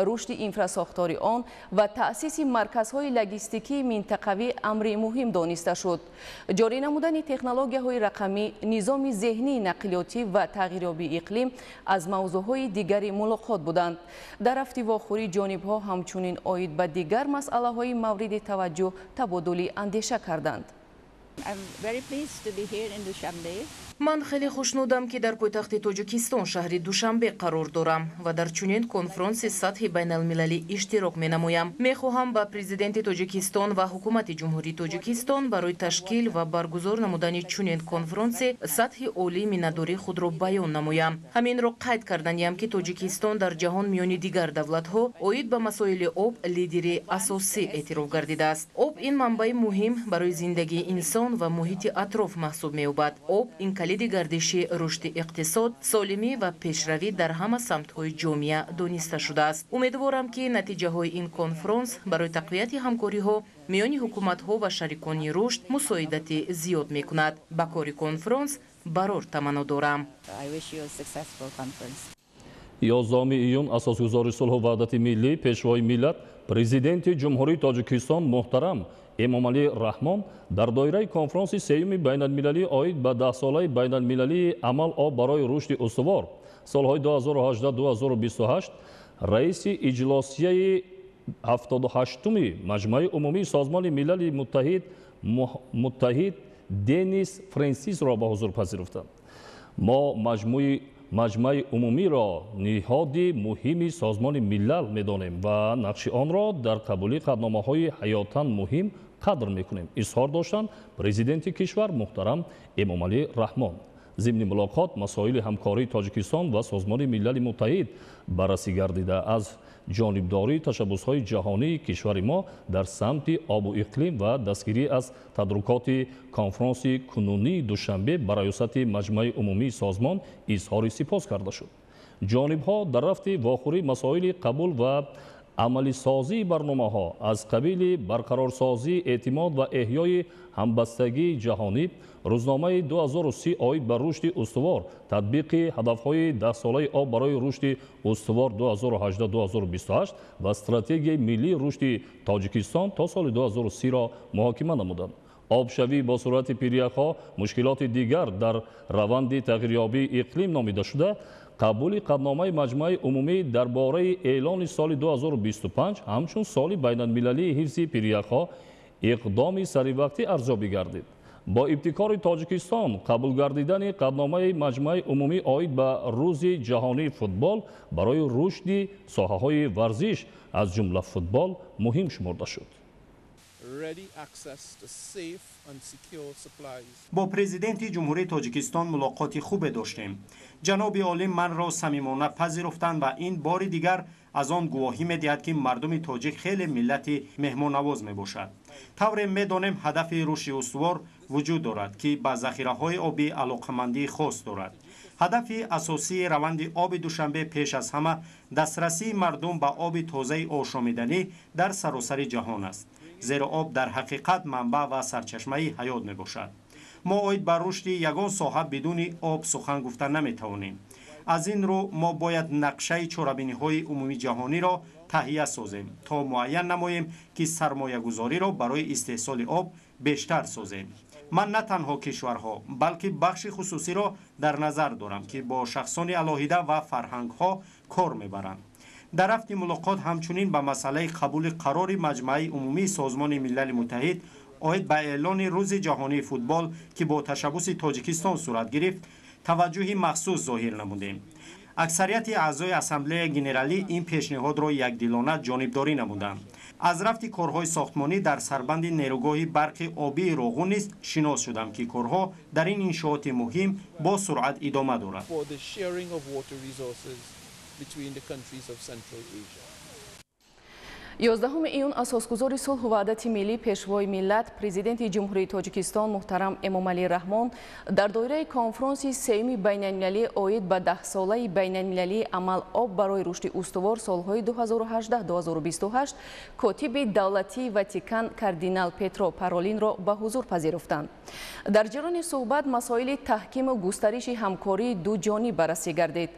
рушди инфрасохтори он ва таъсиси марказҳои логистикии минтақавӣ амри муҳим дониста шуд. Ҷорӣ намудани технологияҳои рақамӣ, низоми зеҳнии нақлиётӣ ва тағйирёбии иқлим аз мавзӯъҳои дигари мулоқот буданд. Дар рафти вохӯрӣ ҷонибҳо ҳамчунин оид ба дигар масъалаҳои мавриди таваҷҷӯҳ табодули андеша карданд. Ман хеле хушнудам, ки дар пойтахти Тоҷикистон, шаҳри Душанбе қарор дорам ва дар чунин конфронси сатҳи байналмилалӣ иштирок менамоям. Мехоҳам ба президенти Тоҷикистон ва ҳукумати Ҷумҳурии Тоҷикистон барои ташкил ва баргузор намудани чунин конфронси сатҳи олӣ миннатдории худро баён намоям. Ҳаминро қайд карданиям, ки Тоҷикистон дар ҷаҳон миёни дигар давлатҳо оид ба масоили об лидери асосӣ эътироф гардидааст. Об ин манбаи муҳим барои зиндагии инсон ва муҳити атроф маҳсуб меёбад. Об ин калиди гардиши рушди иқтисод, солимӣ ва пешравӣ дар ҳама самтҳои ҷомеа дониста шудааст. Умедворам, ки натиҷаҳои ин конфронс барои тақвияти ҳамкориҳо миёни ҳукуматҳо ва шарикони рушд мусоидати зиёд мекунад. Ба кори конфронс барор таманно дорам. 11 июн асосгузори сулҳу ваҳдати миллӣ, пешвои миллат, президенти Ҷумҳурии Тоҷикистон муҳтарам Эмомалӣ Раҳмон дар доираи конфронси сеюми байналмилалӣ оид ба 10-солаи байналмилалии амал об барои рушди устувор солҳои 2018-2028 раиси иҷлосияи 78-уми Маҷмӯаи умумии Созмони Милали Муттаҳид Денис Френсисро ба ҳузур пазируфтанд. Мо Маҷмӯаи умумиро ниҳоди муҳими Созмони Милал медонем ва нақши онро дар қабули қатъномаҳои ҳаётан муҳим қадр мекунем, изҳор доштанд президенти кишвар муҳтарам Эмомалӣ Раҳмон. Зимни мулоқот масоили ҳамкории Тоҷикистон ва Созмони Милали Муттаҳид баррасӣ гардида, аз ҷонибдории ташаббусҳои ҷаҳонии кишвари мо дар самти обу иқлим ва дастгирӣ аз тадорукоти конфронси кунунии Душанбе ба раёсати Маҷмӯаи умумии созмон изҳори сипос карда шуд. Ҷонибҳо дар рафти вохӯрӣ масоили қабул ва амалисозии барномаҳо аз қабили барқарорсозии эътимод ва эҳёи ҳамбастагии ҷаҳонӣ, рӯзномаи 2030 оид ба рушди устувор, татбиқи ҳадафҳои 10-солаи об барои рушди устувор 2018-2028 ва стратегияи миллии рушди Тоҷикистон то соли 2030-ро муҳокима намуданд. Обшавӣ бо суръати пиряхҳо мушкилоти дигар дар раванди тағйирёбии иқлим номида шуда, қабули қатъномаи Маҷмӯаи умумӣ дар бораи эълони соли 2025 ҳамчун соли байналмилалии ҳифзи пиряхҳо иқдоми саривақтӣ арзёбӣ гардид. Бо ибтикори Тоҷикистон қабул гардидани қатъномаи Маҷмӯаи умумӣ оид ба Рӯзи ҷаҳонии футбол барои рушди соҳаҳои варзиш аз ҷумла футбол муҳим шуморда шуд. Бо президенти Ҷумҳурии Тоҷикистон мулоқоти хубе доштем. Ҷаноби олӣ манро самимона пазируфтанд ва ин бори дигар аз он гувоҳӣ медиҳад, ки мардуми тоҷик хеле миллати меҳмоннавоз мебошад. Тавре медонем, ҳадафи рушди устувор вуҷуд дорад, ки ба захираҳои обӣ алоқамандии хос дорад. Ҳадафи асосии раванди оби Душанбе пеш аз ҳама дастрасии мардум ба оби тозаи ошомиданӣ дар саросари ҷаҳон аст, зеро об дар ҳақиқат манбаъ ва сарчашмаи ҳаёт мебошад. Мо оид ба рушди ягон соҳа бидуни об сухан гуфта наметавонем. Аз ин рӯ мо бояд нақшаи чорабиниҳои умумиҷаҳониро таҳия созем, то муайян намоем, ки сармоягузориро барои истеҳсоли об бештар созем. Ман на танҳо кишварҳо, балки бахши хусусиро дар назар дорам, ки бо шахсони алоҳида ва фарҳангҳо кор мебаранд. Дар рафти мулоқот ҳамчунин ба масъалаи қабули қарори Маҷмӯаи умумии Созмони Милали Муттаҳид оид ба эълони Рӯзи ҷаҳонии футбол, ки бо ташаббуси Тоҷикистон сурат гирифт, таваҷҷӯҳи махсус зоҳир намудем. Аксарияти аъзои Ассамблеяи генералӣ ин пешниҳодро якдилона ҷонибдорӣ намуданд. Аз рафти корҳои сохтмонӣ дар сарбанди нерӯгоҳи барқи обии Роғун низ шинос шудам, ки корҳо дар ин иншооти муҳим бо суръат идома дорад. 11 июн асосгузори сулҳу ваҳдати миллӣ, пешвои миллат, президенти Ҷумҳурии Тоҷикистон муҳтарам Эмомалӣ Раҳмон дар доираи конфронси сеюми байналмилалӣ оид ба 10-солаи байналмилалии амал об барои рушди устувор солҳои 2018-2028 котиби давлатии Ватикан кардинал Петро Паролинро ба ҳузур пазируфтанд. Дар ҷараёни суҳбат масоили таҳкиму густариши ҳамкории дуҷониб баррасӣ гардид.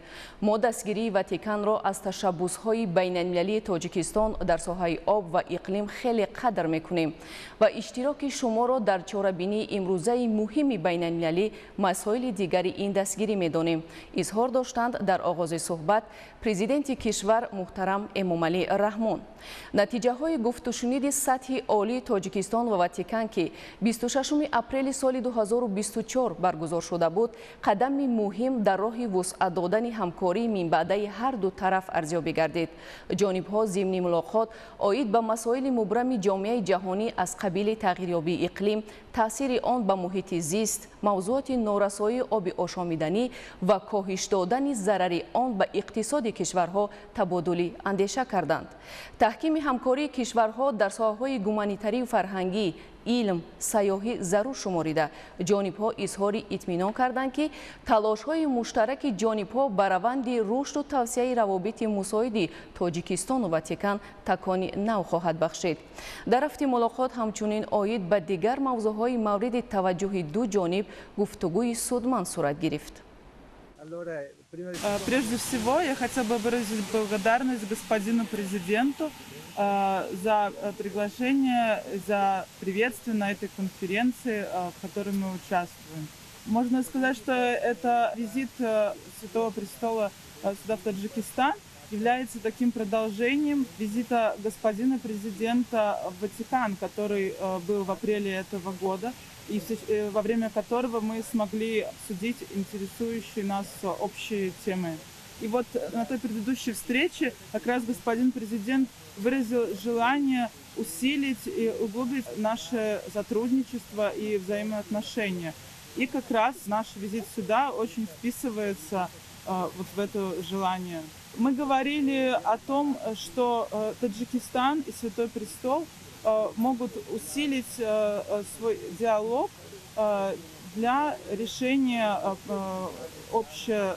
Мо дастгирии Ватиканро аз ташаббусҳои байналмилалии Тоҷикистон дар соҳаи об ва иқлим хеле қадр мекунем ва иштироки шуморо дар чорабинии имрӯзаи муҳими байналмилалӣ масоили дигари ин дастгирӣ медонем, изҳор доштанд дар оғози суҳбат президенти кишвар муҳтарам Эмомалӣ Раҳмон. Натиҷаҳои гуфтушуниди сатҳи олии Тоҷикистон ва Ватикан, ки 26 апрели соли 2024 баргузор шуда буд, қадами муҳим дар роҳи вусъат додани ҳамкории минбаъдаи ҳар ду тараф арзёбӣ гардид. Ҷонибҳо зимни мулоқот оид ба масоили мубрами ҷомеаи ҷаҳонӣ аз қабили тағйирёбии иқлим, таъсири он ба муҳити зист, мавзӯоти норасоии оби ошомиданӣ ва коҳиш додани зарари он ба иқтисоди кишварҳо табодули андеша карданд. Таҳкими ҳамкории кишварҳо дар соҳаҳои гуманитарию фарҳангӣ, илм, сайёҳӣ зарур шуморида, ҷонибҳо изҳори итминон карданд, ки талошҳои муштараки ҷонибҳо ба раванди рушду тавсияи равобити мусоиди Тоҷикистону Ватикан такони нав хоҳад бахшид. Дар рафти мулоқот ҳамчунин оид ба дигар мавзӯъҳои мавриди таваҷҷӯҳи ду ҷониб гуфтугӯи судманд сурат гирифт. Прежде всего, я хотела бы выразить благодарность господину президенту за приглашение, за приветствие на этой конференции, в которой мы участвуем. Можно сказать, что это визит Святого Престола сюда, в Таджикистан, является таким продолжением визита господина президента в Ватикан, который был в апреле этого года, и во время которого мы смогли обсудить интересующие нас общие темы. И вот на той предыдущей встрече как раз господин президент выразил желание усилить и углубить наше сотрудничество и взаимоотношения. И как раз наш визит сюда очень вписывается вот в это желание. Мы говорили о том, что Таджикистан и Святой Престол могут усилить свой диалог для решения общих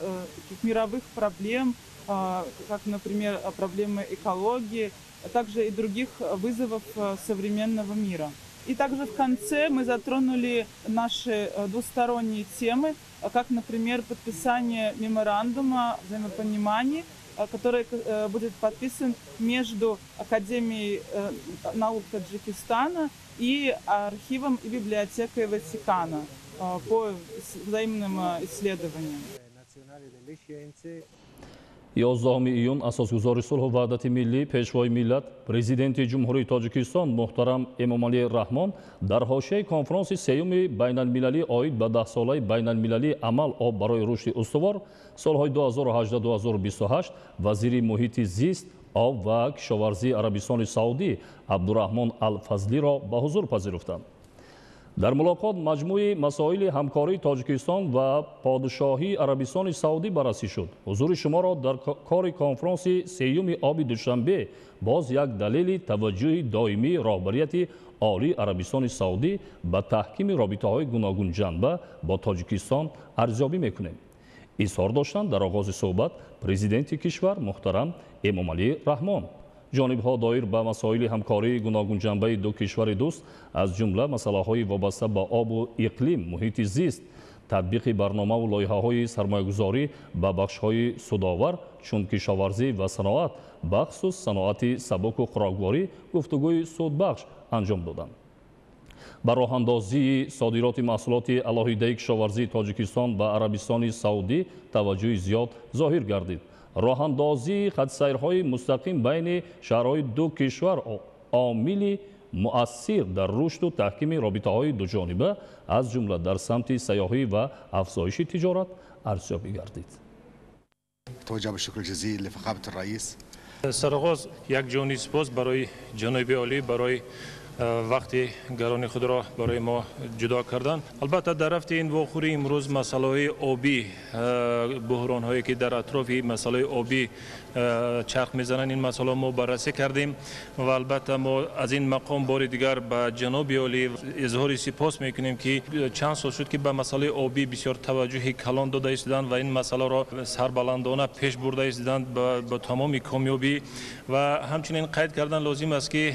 мировых проблем, как, например, проблемы экологии, а также и других вызовов современного мира. И также в конце мы затронули наши двусторонние темы, как, например, подписание меморандума взаимопонимания, который будет подписан между Академией наук Таджикистана и архивом и библиотекой Ватикана по взаимным исследованиям. 11 июн асосгузори сулҳу ваҳдати миллӣ, пешвои миллат, президенти Ҷумҳурии Тоҷикистон муҳтарам Эмомалӣ Раҳмон дар ҳошияи конфронси сеюми байналмилалӣ оид ба даҳсолаи байналмилалии амал об барои рушди устувор солҳои 2018-2028 вазири муҳити зист, об ва кишоварзии Арабистони Саудӣ Абдураҳмон Ал-Фазлиро ба ҳузур пазируфтанд. Дар мулоқот маҷмӯи масоили ҳамкории Тоҷикистон ва подшоҳии Арабистони Саудӣ баррасӣ шуд. Ҳузури шуморо дар кори конфронси сеюми оби Душанбе боз як далели таваҷҷӯҳи доимии роҳбарияти олии Арабистони Саудӣ ба таҳкими робитаҳои гуногунҷанба бо Тоҷикистон арзёбӣ мекунем. Изҳор доштанд дар оғози суҳбат президенти кишвар муҳтарам Эмомалӣ Раҳмон. Ҷонибҳо доир ба масоили ҳамкории гуногунҷанбаи ду кишвари дӯст, аз ҷумла масъалаҳои вобаста ба обу иқлим, муҳити зист, татбиқи барномаву лоиҳаҳои сармоягузорӣ ба бахшҳои судовар чун кишоварзӣ ва саноат, бахусус саноати сабуку хӯрокворӣ гуфтугӯи судбахш анҷом доданд. Ба роҳандозии содироти маҳсулоти алоҳидаи кишоварзии Тоҷикистон ба Арабистони Саудӣ таваҷҷӯҳи зиёд зоҳир гардид. Роҳандозии хатсайрҳои мустақим байни шаҳрҳои ду кишвар омили муассир дар рушду таҳкими робитаҳои дуҷониба, аз ҷумла дар самти сайёҳӣ ва афзоиши тиҷорат арзёбӣ гардид. Сарогоз як ҷони сипос барои ҷаноби олӣ барои вақти гарони худро барои мо ҷудо кардан. Албатта дар рафти ин вохӯрӣ имрӯз масъалаҳои обӣ, буҳронҳое ки дар атрофи масъалаи обӣ чарх мезананд, ин масъала мо баррасӣ кардем ва албатта мо аз ин мақом бори дигар ба ҷаноби олӣ изҳори сипос мекунем, ки чанд сол шуд ки ба масъалаи обӣ бисёр таваҷҷӯҳи калон дода истоданд ва ин масъаларо сарбаландона пеш бурда истоданд ба тамоми комёбӣ. Ва ҳамчунин қайд кардан лозим аст, ки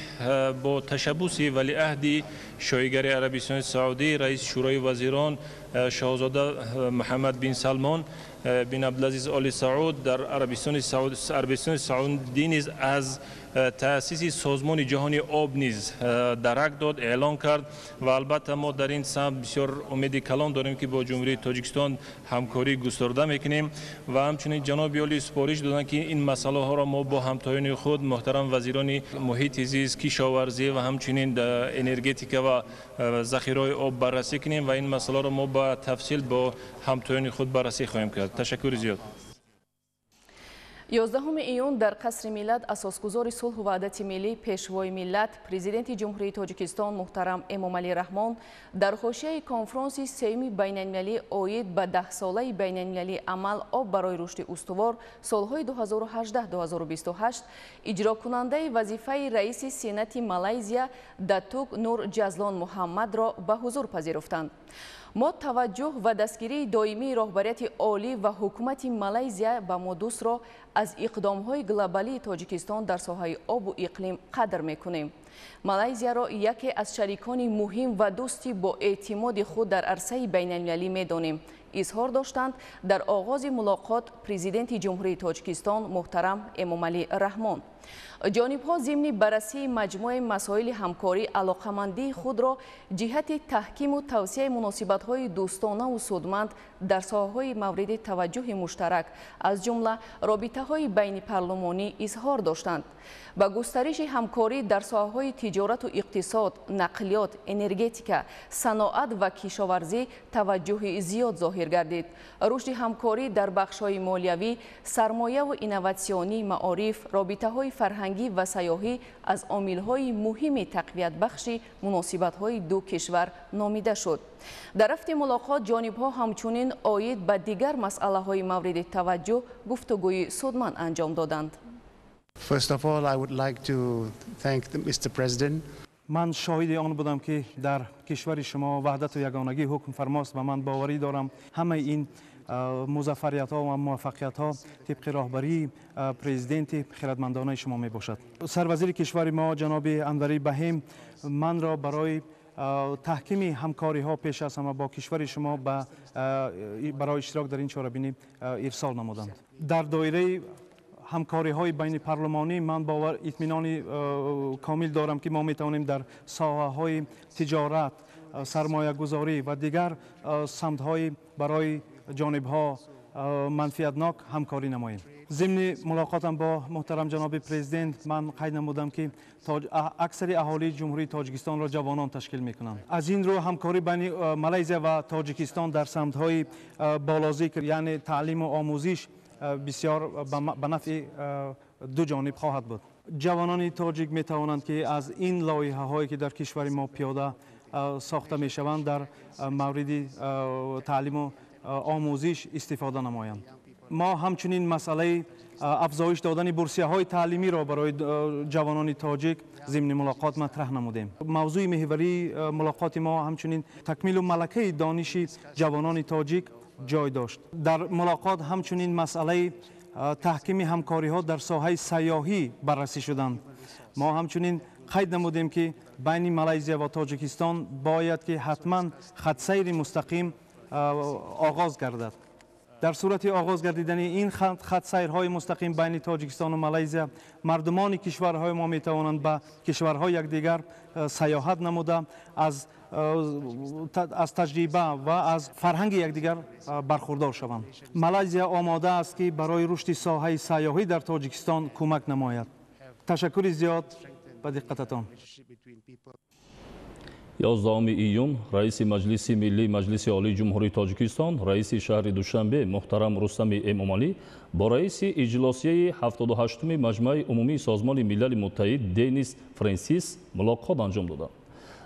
бо ташаббуси валиаҳди шоҳигари Арабистони Саудӣ, раиси Шӯрои вазирон шоҳзода Муҳаммад бин Салмон бин Абдулазиз Оли Сауд дар Арабистони Саудӣ низ аз таъсиси созмони ҷаҳони об низ дарак дод, эълон кард ва албатта мо дар ин самт бисёр умеди калон дорем, ки бо Ҷумҳурии Тоҷикистон ҳамкорӣ густарда мекунем ва ҳамчунин ҷаноби олӣ супориш доданд, ки ин масъалаҳоро мо бо ҳамтоёни худ муҳтарам вазирони муҳити зист, кишоварзӣ ва ҳамчунин энергетика ва захираҳои об баррасӣ кунем ва ин масъаларо мо ба тафсил бо ҳамтоёни худ баррасӣ хоҳем кард. Ташаккури зиёд. 11 июн дар қасри миллат асосгузори сулҳу ваҳдати миллӣ, пешвои миллат, президенти Ҷумҳурии Тоҷикистон муҳтарам Эмомалӣ Раҳмон дар ҳошияи конфронси сеюми байналмилалӣ оид ба даҳсолаи байналмилалии амал об барои рушди устувор солҳои 2018-2028 иҷрокунандаи вазифаи раиси Сенати Малайзия Датук Нур Ҷазлон Муҳаммадро ба ҳузур пазируфтанд. Мо таваҷҷӯҳ ва дастгирии доимии роҳбарияти олӣ ва ҳукумати Малайзия ба мо дӯстро аз иқдомҳои глобалии Тоҷикистон дар соҳаи обу иқлим қадр мекунем. Малайзияро яке аз шарикони муҳим ва дӯсти бо эътимоди худ дар арсаи байналмилалӣ медонем, изҳор доштанд дар оғози мулоқот президенти Ҷумҳурии Тоҷикистон муҳтарам Эмомалӣ Раҳмон. Ҷонибҳо зимни баррасии маҷмӯаи масоили ҳамкорӣ алоқамандии худро ҷиҳати таҳкиму тавсияи муносибатҳои дӯстонаву судманд дар соҳаҳои мавриди таваҷҷӯҳи муштарак, аз ҷумла робитаҳои байнипарлумонӣ изҳор доштанд. Ба густариши ҳамкорӣ дар соҳаҳои тиҷорату иқтисод, нақлиёт, энергетика, саноат ва кишоварзӣ таваҷҷӯҳи зиёд зоҳир гардид. Рушди ҳамкорӣ дар бахшҳои молиявӣ, сармояву инноватсионӣ, маориф, робитаҳои фарҳангӣ ва сайёҳӣ аз омилҳои муҳими тақвиятбахши муносибатҳои ду кишвар номида шуд. Дар рафти мулоқот ҷонибҳо ҳамчунин оид ба дигар масъалаҳои мавриди таваҷҷӯҳ гуфтугӯи судманд анҷом доданд. First of all, I would like to thank Mr. President. Ман шоҳиди он будам, ки дар кишвари шумо ваҳдату ягонагӣ ҳукм фармост ва ман боварӣ дорам, ҳамаи ин музаффариятҳо ва муваффақиятҳо тибқи роҳбарии президенти хиратмандонаи шумо мебошад. Сарвазири кишвари мо ҷаноби Анвари Баҳим манро барои таҳкими ҳамкориҳо пеш аз ҳама бо кишвари шумо барои иштирок дар ин чорабинӣ ирсол намуданд. Дар доираи ҳамкориҳои байнипарлумонӣ ман бовар итминони комил дорам, ки мо метавонем дар соҳаҳои тиҷорат, сармоягузорӣ ва дигар самтҳои барои ҷонибҳо манфиатнок ҳамкорӣ намоем. Зимни мулоқотам бо муҳтарам ҷаноби президент ман қайд намудам, ки аксари аҳолии Ҷумҳурии Тоҷикистонро ҷавонон ташкил мекунанд. Аз ин рӯ ҳамкорӣ байни Малайзия ва Тоҷикистон дар самтҳои болозикр, яъне таълиму омӯзиш, бисёр ба нафъи ду ҷониб хоҳад буд. Ҷавонони тоҷик метавонанд, ки аз ин лоиҳаҳое, ки дар кишвари мо пиёда сохта мешаванд, дар мавриди таълиму омӯзиш истифода намоянд. Мо ҳамчунин масъалаи афзоиш додани бурсияҳои таълимиро барои ҷавонони тоҷик зимни мулоқот матраҳ намудем. Мавзӯи меҳварии мулоқоти мо ҳамчунин такмилу малакаи дониши ҷавонони тоҷик ҷой дошт. Дар мулоқот ҳамчунин масъалаи таҳкими ҳамкориҳо дар соҳаи сайёҳӣ баррасӣ шуданд. Мо ҳамчунин қайд намудем, ки байни Малайзия ва Тоҷикистон бояд ки ҳатман хатсайри мустақим оғоз гардад. Дар сурати оғоз гардидани ин хатсайрҳои мустақим байни Тоҷикистону Малайзия, мардумони кишварҳои мо метавонанд ба кишварҳои якдигар сайёҳат намуда, аз таҷриба ва аз фарҳанги якдигар бархурдор шаванд. Малайзия омода аст, ки барои рушди соҳаи сайёҳӣ дар Тоҷикистон кӯмак намояд. Ташаккури зиёд ба диққататон. 11 июн раиси Маҷлиси Миллии Маҷлиси Олии Ҷумҳурии Тоҷикистон, раиси шаҳри Душанбе муҳтарам Рустами Эмомалӣ бо раиси иҷлосияи 78-уми Маҷмӯаи Умумии Созмони Милали Муттаҳид Денис Френсис мулоқот анҷом доданд.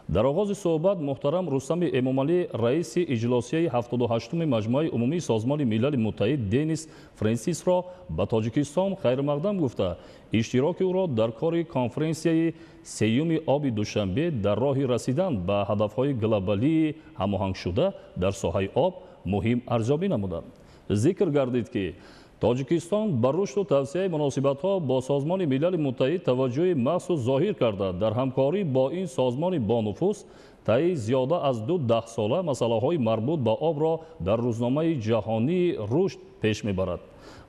Дар оғози суҳбат муҳтарам Рустами Эмомалӣ раиси иҷлосияи 78-уми Маҷмӯаи Умумии Созмони Милали Муттаҳид Денис Френсисро ба Тоҷикистон хайрмақдам гуфта, иштироки ӯро дар кори конференсияи сеюми оби Душанбе дар роҳи расидан ба ҳадафҳои глобалии ҳамоҳангшуда дар соҳаи об муҳим арзёбӣ намуданд. Зикр гардид, ки Тоҷикистон ба рушду тавсияи муносибатҳо бо Созмони Милали Муттаҳид таваҷҷӯҳи махсус зоҳир карда, дар ҳамкорӣ бо ин созмони бонуфуз таи зиёда аз 2 даҳсола масъалаҳои марбут ба обро дар рӯзномаи ҷаҳонии рушд пеш мебарад.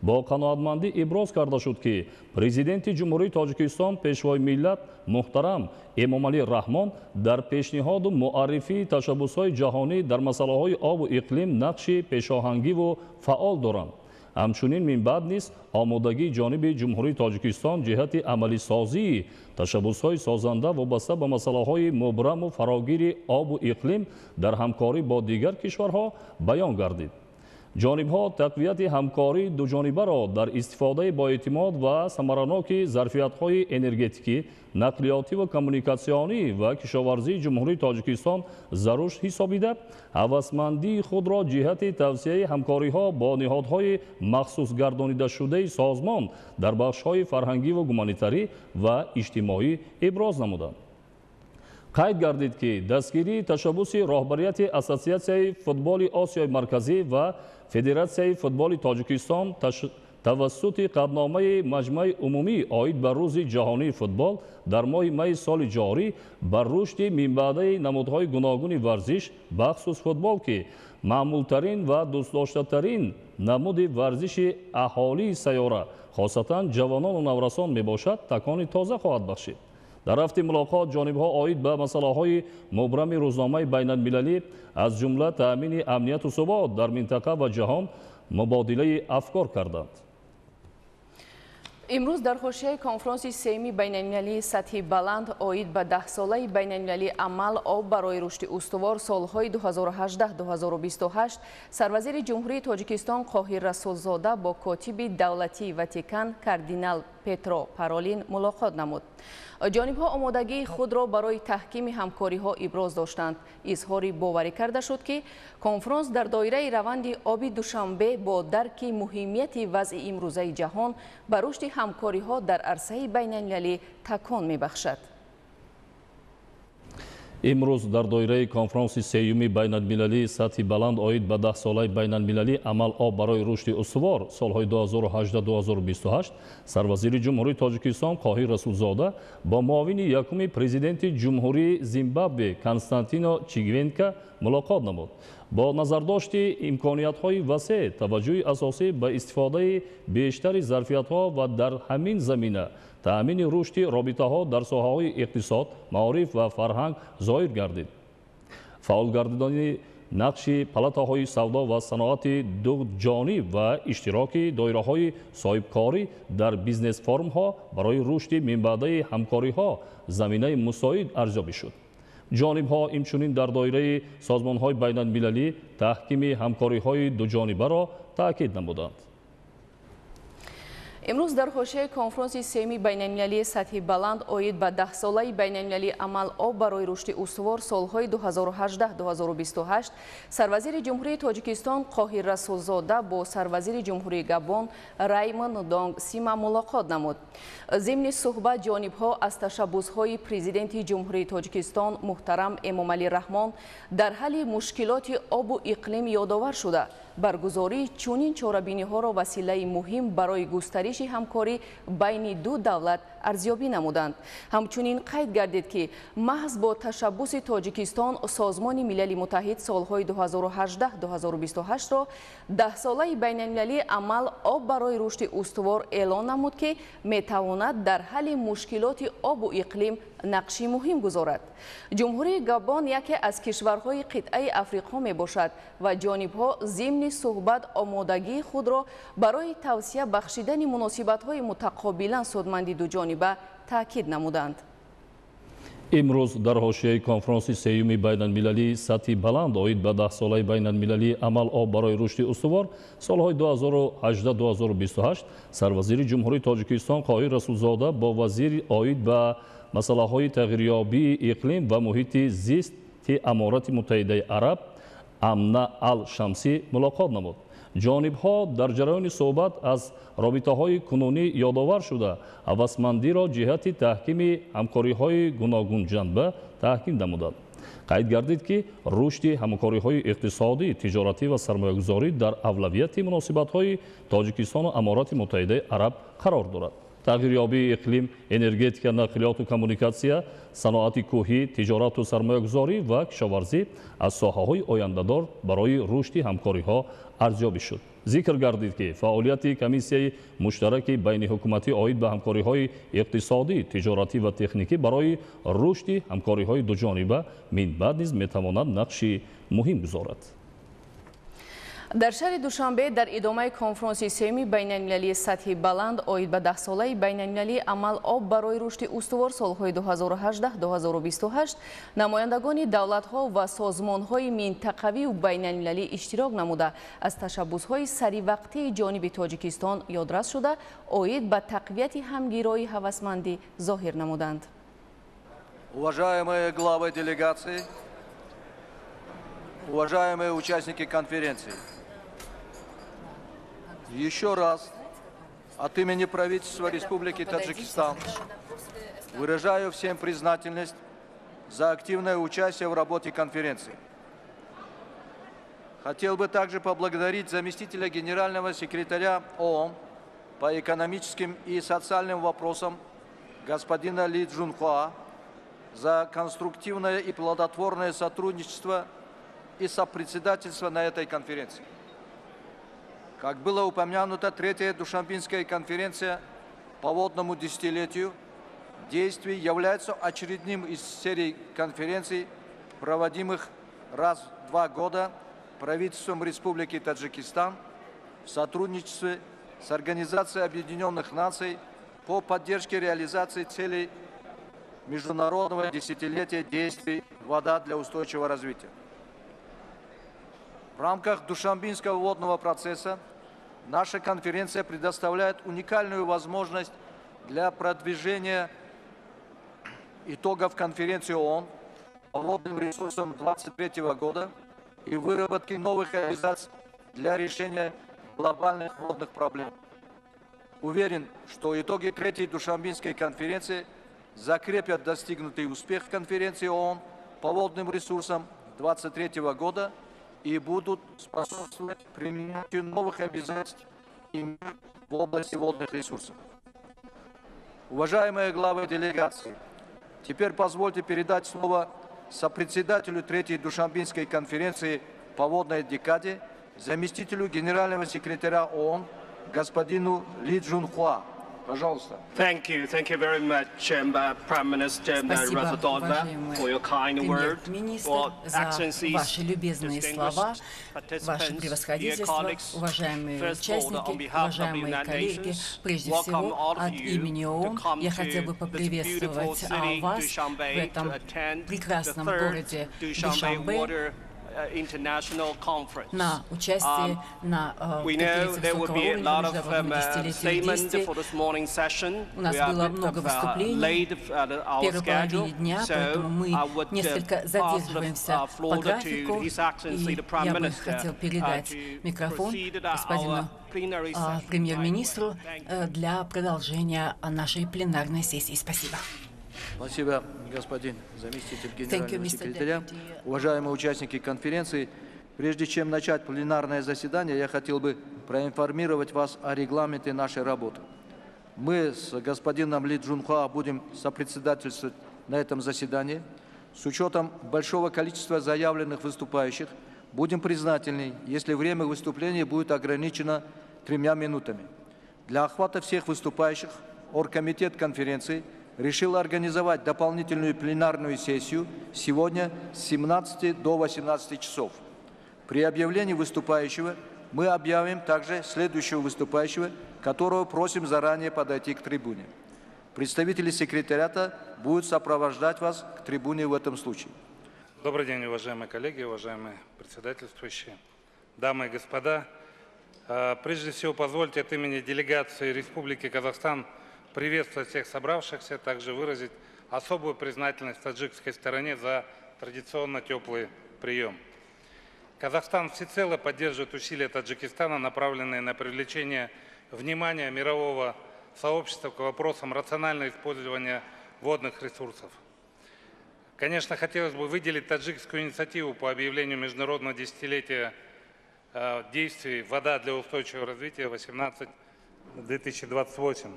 Бо қаноатмандӣ иброз карда шуд, ки президенти Ҷумҳурии Тоҷикистон, пешвои миллат муҳтарам Эмомалӣ Раҳмон дар пешниҳоду муаррифии ташаббусҳои ҷаҳонӣ дар масъалаҳои обу иқлим нақши пешоҳангиву фаъол доранд. Ҳамчунин минбаъд низ омодагии ҷониби Ҷумҳурии Тоҷикистон ҷиҳати амалисозии ташаббусҳои созанда вобаста ба масъалаҳои мубраму фарогири обу иқлим дар ҳамкорӣ бо дигар кишварҳо баён гардид. Ҷонибҳо тақвияти ҳамкории дуҷонибаро дар истифодаи боэътимод ва самараноки зарфиятҳои энергетикӣ, нақлиётӣ ва коммуникатсионӣ ва кишоварзии Ҷумҳурии Тоҷикистон зарур ҳисобида, ҳавасмандии худро ҷиҳати тавсияи ҳамкориҳо бо ниҳодҳои махсус гардонидашудаи созмон дар бахшҳои фарҳангӣ ва гуманитарӣ ва иҷтимоӣ иброз намуданд. Қайд гардид, ки дастгирии ташаббуси роҳбарияти Ассотсиатсияи футболи Осиёи Марказӣ ва Федератсияи футболи Тоҷикистон тавассути қатъномаи Маҷмӯаи Умумӣ оид ба Рӯзи ҷаҳонии футбол дар моҳи майи соли ҷорӣ ба рушди минбаъдаи намудҳои гуногуни варзиш, бахусус футбол, ки Маъмултарин ва дӯстдоштатарин намуди варзиши аҳолии сайёра, хосатан ҷавонону наврасон мебошад, такони тоза хоҳад бахшид. Дар рафти мулоқот ҷонибҳо оид ба масъалаҳои мубрами рӯзномаи байналмилалӣ, аз ҷумла таъмини амнияту субот дар минтақа ва ҷаҳон мубодилаи афкор карданд. Имрӯз дар ҳошияи конфронси сеюми байналмилалии сатҳи баланд оид ба 10-солаи байналмилалии амал об барои рушди устувор солҳои 2018-2028 сарвазири Ҷумҳурии Тоҷикистон Қоҳир Расулзода бо котиби давлатии Ватикан кардинал Петро Паролин мулоқот намуд. Ҷонибҳо омодагии худро барои таҳкими ҳамкориҳо иброз доштанд. Изҳори боварӣ карда шуд, ки конфронс дар доираи раванди оби Душанбе бо дарки муҳимияти вазъи имрӯзаи ҷаҳон ба рушди ҳамкориҳо дар арсаи байналмилалӣ такон мебахшад. Имрӯз дар доираи конфронси сеюми байналмилалии сатҳи баланд оид ба 10-солаи байналмилалӣ амал об барои рушди устувор солҳои 2018-2028 сарвазири Ҷумҳурии Тоҷикистон Қоҳир Расулзода бо муовини якуми президенти Ҷумҳурии Зимбабве Константино Чигвенка мулоқот намуд. Бо назардошти имкониятҳои васеъ, таваҷҷӯҳи асосӣ ба истифодаи бештари зарфиятҳо ва дар ҳамин замина таъмини рушди робитаҳо дар соҳаҳои иқтисод, маориф ва фарҳанг зоҳир гардид. Фаъол гардидани нақши палатаҳои савдо ва саноати дуҷониб ва иштироки доираҳои соҳибкорӣ дар бизнес-форумҳо барои рушди минбаъдаи ҳамкориҳо заминаи мусоид арзёбӣ шуд. Ҷонибҳо инчунин дар доираи созмонҳои байналмилалӣ таҳкими ҳамкориҳои дуҷонибаро таъкид намуданд. Имрӯз дар ҳошияи конфронси сеюми байналмилалии сатҳи баланд оид ба 10-солаи байналмилалии амал об барои рушди устувор солҳои 2018-2028 сарвазири Ҷумҳурии Тоҷикистон Қоҳир Расулзода бо сарвазири Ҷумҳурии Габон Раймон Донг Сима мулоқот намуд. Зимни суҳбат ҷонибҳо аз ташаббусҳои президенти Ҷумҳурии Тоҷикистон муҳтарам Эмомалӣ Раҳмон дар ҳалли мушкилоти обу иқлим ёдовар шуда, баргузории чунин чорабиниҳоро василаи муҳим барои густариши ҳамкорӣ байни ду давлат арзёбӣ намуданд. Ҳамчунин қайд гардид, ки маҳз бо ташаббуси Тоҷикистон Созмони Милали Муттаҳид солҳои 2018-2028-ро 10-солаи байналмилалии амал об барои рушди устувор эълон намуд, ки метавонад дар ҳалли мушкилоти обу иқлим нақши муҳим гузорад. Ҷумҳурии Габон яке аз кишварҳои қитъаи Африқо мебошад ва ҷонибҳо зимни суҳбат омодагии худро барои тавсия бахшидани муносибатҳои мутақобилан судманди дуҷониба таъкид намуданд. Имрӯз дар ҳошияи конфронси сеюми байналмилалии сатҳи баланд оид ба 10-солаи байналмилалии амал об барои рушди устувор солҳои 2018-2028 сарвазири Ҷумҳурии Тоҷикистон Қоҳир Расулзода бо вазири оид ба масъалаҳои тағйирёбии иқлим ва муҳити зисти Аморати Муттаҳидаи Араб Амна Ал-Шамсӣ мулоқот намуд. Ҷонибҳо дар ҷараёни суҳбат аз робитаҳои кунунӣ ёдовар шуда, ҳавасмандиро ҷиҳати таҳкими ҳамкориҳои гуногунҷанба таҳким намуданд. Қайд гардид, ки рушди ҳамкориҳои иқтисодӣ, тиҷоратӣ ва сармоягузорӣ дар авлавияти муносибатҳои Тоҷикистону Аморати Муттаҳидаи Араб қарор дорад. Тағйирёбии иқлим, энергетика, нақлиёту коммуникатсия, саноати кӯҳӣ, тиҷорату сармоягузорӣ ва кишоварзӣ аз соҳаҳои ояндадор барои рушди ҳамкориҳо арзёбӣ шуд. Зикр гардид, ки фаъолияти комиссияи муштараки байниҳукуматӣ оид ба ҳамкориҳои иқтисодӣ, тиҷоратӣ ва техникӣ барои рушди ҳамкориҳои дуҷониба минбаъд низ метавонад нақши муҳим гузорад. Дар шаҳри Душанбе дар идомаи конфронси сеюми байналмилалии сатҳи баланд оид ба 10-солаи байналмилалии амал об барои рушди устувор солҳои 2018-2028 намояндагони давлатҳо ва созмонҳои минтақавию байналмилалӣ иштирок намуда, аз ташаббусҳои саривақтии ҷониби Тоҷикистон ёдрас шуда, оид ба тақвияти ҳамгироии ҳавасмандӣ зоҳир намуданд. Уважаемые главы делегации, уважаемые участники конференции, еще раз от имени правительства Республики Таджикистан выражаю всем признательность за активное участие в работе конференции. Хотел бы также поблагодарить заместителя генерального секретаря ООН по экономическим и социальным вопросам господина Ли Чжунхуа за конструктивное и плодотворное сотрудничество и сопредседательства на этой конференции. Как было упомянуто, третья Душанбинская конференция по водному десятилетию действий является очередным из серий конференций, проводимых раз в 2 года правительством Республики Таджикистан в сотрудничестве с Организацией Объединенных Наций по поддержке реализации целей Международного десятилетия действий «Вода для устойчивого развития». В рамках Душанбинского водного процесса наша конференция предоставляет уникальную возможность для продвижения итогов конференции ООН по водным ресурсам 2023 года и выработки новых обязательств для решения глобальных водных проблем. Уверен, что итоги третьей Душанбинской конференции закрепят достигнутый успех конференции ООН по водным ресурсам 2023 года и будут способствовать принятию новых обязательств в области водных ресурсов. Уважаемые главы делегации, теперь позвольте передать слово сопредседателю третьей Душанбинской конференции по водной декаде, заместителю генерального секретаря ООН господину Ли Чжунхуа. Пожалуйста. Thank you very much, Prime Minister Спасибо, уважаемый премьер-министр, за ваши любезные слова, ваше превосходительство, уважаемые участники, уважаемые коллеги. Прежде всего, от имени ООН я хотел бы поприветствовать вас в этом прекрасном городе Душанбе на участие на конференции высокого уровня международного десятилетия действий. У нас было много выступлений в первой половине дня, поэтому мы несколько задерживаемся по графику. И я бы хотел передать микрофон господину премьер-министру для продолжения нашей пленарной сессии. Спасибо. Спасибо, господин заместитель генерального секретаря. Уважаемые участники конференции, прежде чем начать пленарное заседание, я хотел бы проинформировать вас о регламенте нашей работы. Мы с господином Ли Чжунхуа будем сопредседательствовать на этом заседании. С учетом большого количества заявленных выступающих, будем признательны, если время выступления будет ограничено 3 минутами. Для охвата всех выступающих оргкомитет конференции решил организовать дополнительную пленарную сессию сегодня с 17 до 18 часов. При объявлении выступающего мы объявим также следующего выступающего, которого просим заранее подойти к трибуне. Представители секретариата будут сопровождать вас к трибуне в этом случае. Добрый день, уважаемые коллеги, уважаемые председательствующие, дамы и господа. Прежде всего, позвольте от имени делегации Республики Казахстан приветствовать всех собравшихся, также выразить особую признательность таджикской стороне за традиционно теплый прием. Казахстан всецело поддерживает усилия Таджикистана, направленные на привлечение внимания мирового сообщества к вопросам рационального использования водных ресурсов. Конечно, хотелось бы выделить таджикскую инициативу по объявлению международного десятилетия действий «Вода для устойчивого развития 18-2028»,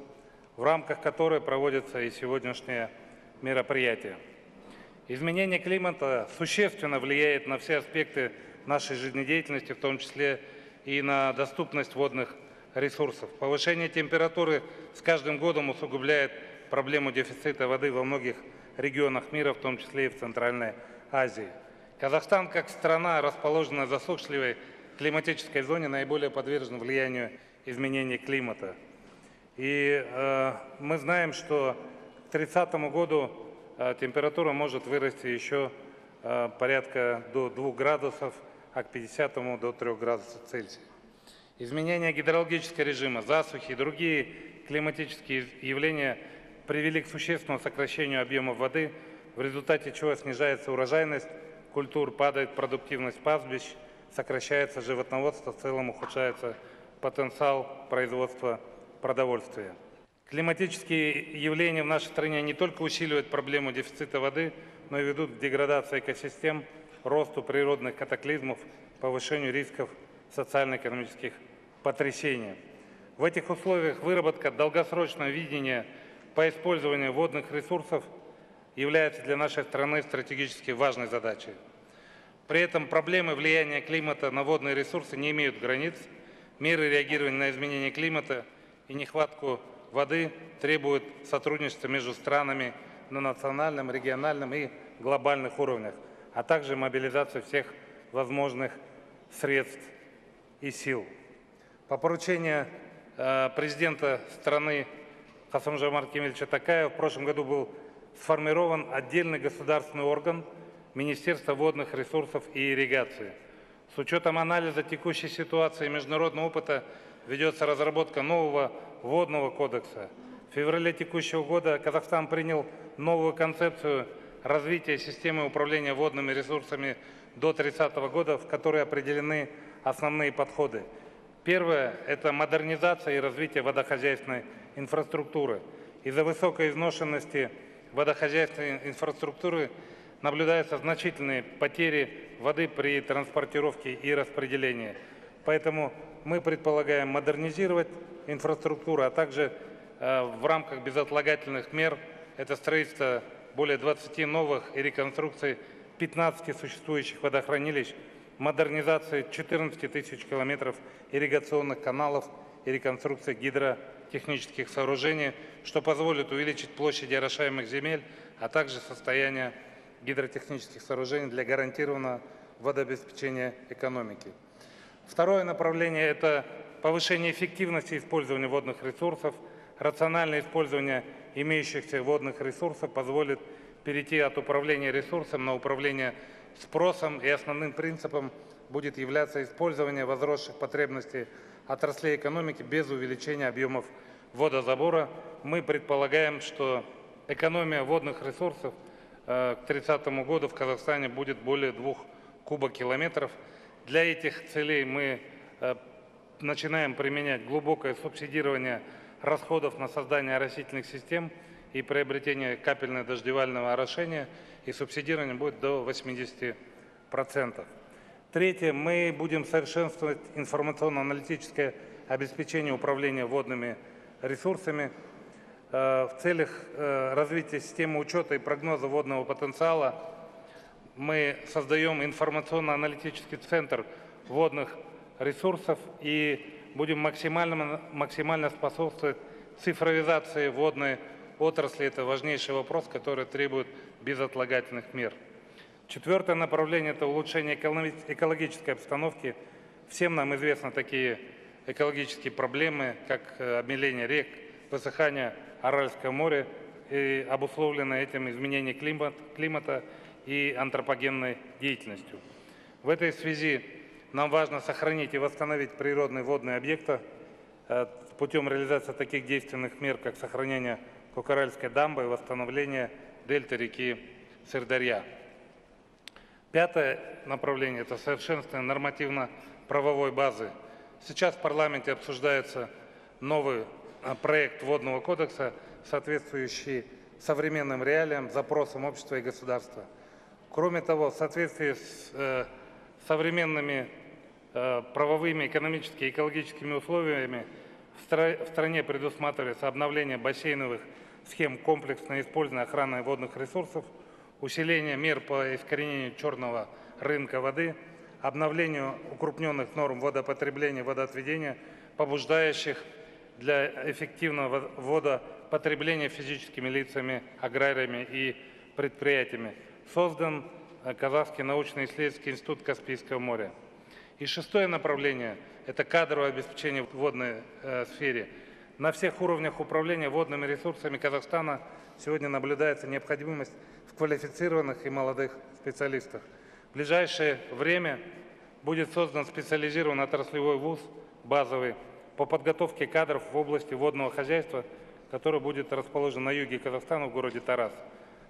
в рамках которой проводится и сегодняшнее мероприятие. Изменение климата существенно влияет на все аспекты нашей жизнедеятельности, в том числе и на доступность водных ресурсов. Повышение температуры с каждым годом усугубляет проблему дефицита воды во многих регионах мира, в том числе и в Центральной Азии. Казахстан, как страна, расположенная в засушливой климатической зоне, наиболее подвержен влиянию изменений климата. И мы знаем, что к 30 году температура может вырасти еще порядка до 2 градусов, а к 50 до 3 градусов Цельсия. Изменения гидрологического режима, засухи и другие климатические явления привели к существенному сокращению объема воды, в результате чего снижается урожайность культур, падает продуктивность пастбищ, сокращается животноводство, в целом ухудшается потенциал производства продовольствия. Климатические явления в нашей стране не только усиливают проблему дефицита воды, но и ведут к деградации экосистем, росту природных катаклизмов, повышению рисков социально-экономических потрясений. В этих условиях выработка долгосрочного видения по использованию водных ресурсов является для нашей страны стратегически важной задачей. При этом проблемы влияния климата на водные ресурсы не имеют границ. Меры реагирования на изменение климата и нехватку воды требуют сотрудничества между странами на национальном, региональном и глобальных уровнях, а также мобилизацию всех возможных средств и сил. По поручению президента страны Касым-Жомарта Кемелевича Токаева в прошлом году был сформирован отдельный государственный орган Министерства водных ресурсов и ирригации. С учетом анализа текущей ситуации и международного опыта ведется разработка нового водного кодекса. В феврале текущего года Казахстан принял новую концепцию развития системы управления водными ресурсами до 30 года, в которой определены основные подходы. Первое – это модернизация и развитие водохозяйственной инфраструктуры. Из-за высокой изношенности водохозяйственной инфраструктуры наблюдаются значительные потери воды при транспортировке и распределении. Поэтому мы предполагаем модернизировать инфраструктуру, а также в рамках безотлагательных мер это строительство более 20 новых и реконструкции 15 существующих водохранилищ, модернизации 14 тысяч километров ирригационных каналов и реконструкции гидротехнических сооружений, что позволит увеличить площади орошаемых земель, а также состояние гидротехнических сооружений для гарантированного водообеспечения экономики. Второе направление – это повышение эффективности использования водных ресурсов. Рациональное использование имеющихся водных ресурсов позволит перейти от управления ресурсом на управление спросом, и основным принципом будет являться использование возросших потребностей отраслей экономики без увеличения объемов водозабора. Мы предполагаем, что экономия водных ресурсов к 30 году в Казахстане будет более 2 кубокилометров. Для этих целей мы начинаем применять глубокое субсидирование расходов на создание оросительных систем и приобретение капельно-дождевального орошения, и субсидирование будет до 80%. Третье, мы будем совершенствовать информационно-аналитическое обеспечение управления водными ресурсами. В целях развития системы учета и прогноза водного потенциала мы создаем информационно-аналитический центр водных ресурсов и будем максимально способствовать цифровизации водной отрасли. Это важнейший вопрос, который требует безотлагательных мер. Четвертое направление – это улучшение экологической обстановки. Всем нам известны такие экологические проблемы, как обмеление рек, высыхание Аральского моря и обусловленное этим изменение климата и антропогенной деятельностью. В этой связи нам важно сохранить и восстановить природные водные объекты путем реализации таких действенных мер, как сохранение Кукаральской дамбы и восстановление дельты реки Сырдарья. Пятое направление – это совершенствование нормативно-правовой базы. Сейчас в парламенте обсуждается новый проект водного кодекса, соответствующий современным реалиям, запросам общества и государства. Кроме того, в соответствии с современными правовыми, экономическими и экологическими условиями в стране предусматривается обновление бассейновых схем комплексной использования охраны водных ресурсов, усиление мер по искоренению черного рынка воды, обновлению укрупненных норм водопотребления и водоотведения, побуждающих для эффективного водопотребления физическими лицами, аграриями и предприятиями. Создан Казахский научно-исследовательский институт Каспийского моря. И шестое направление – это кадровое обеспечение в водной сфере. На всех уровнях управления водными ресурсами Казахстана сегодня наблюдается необходимость в квалифицированных и молодых специалистах. В ближайшее время будет создан специализированный отраслевой вуз, базовый, по подготовке кадров в области водного хозяйства, который будет расположен на юге Казахстана в городе Тараз.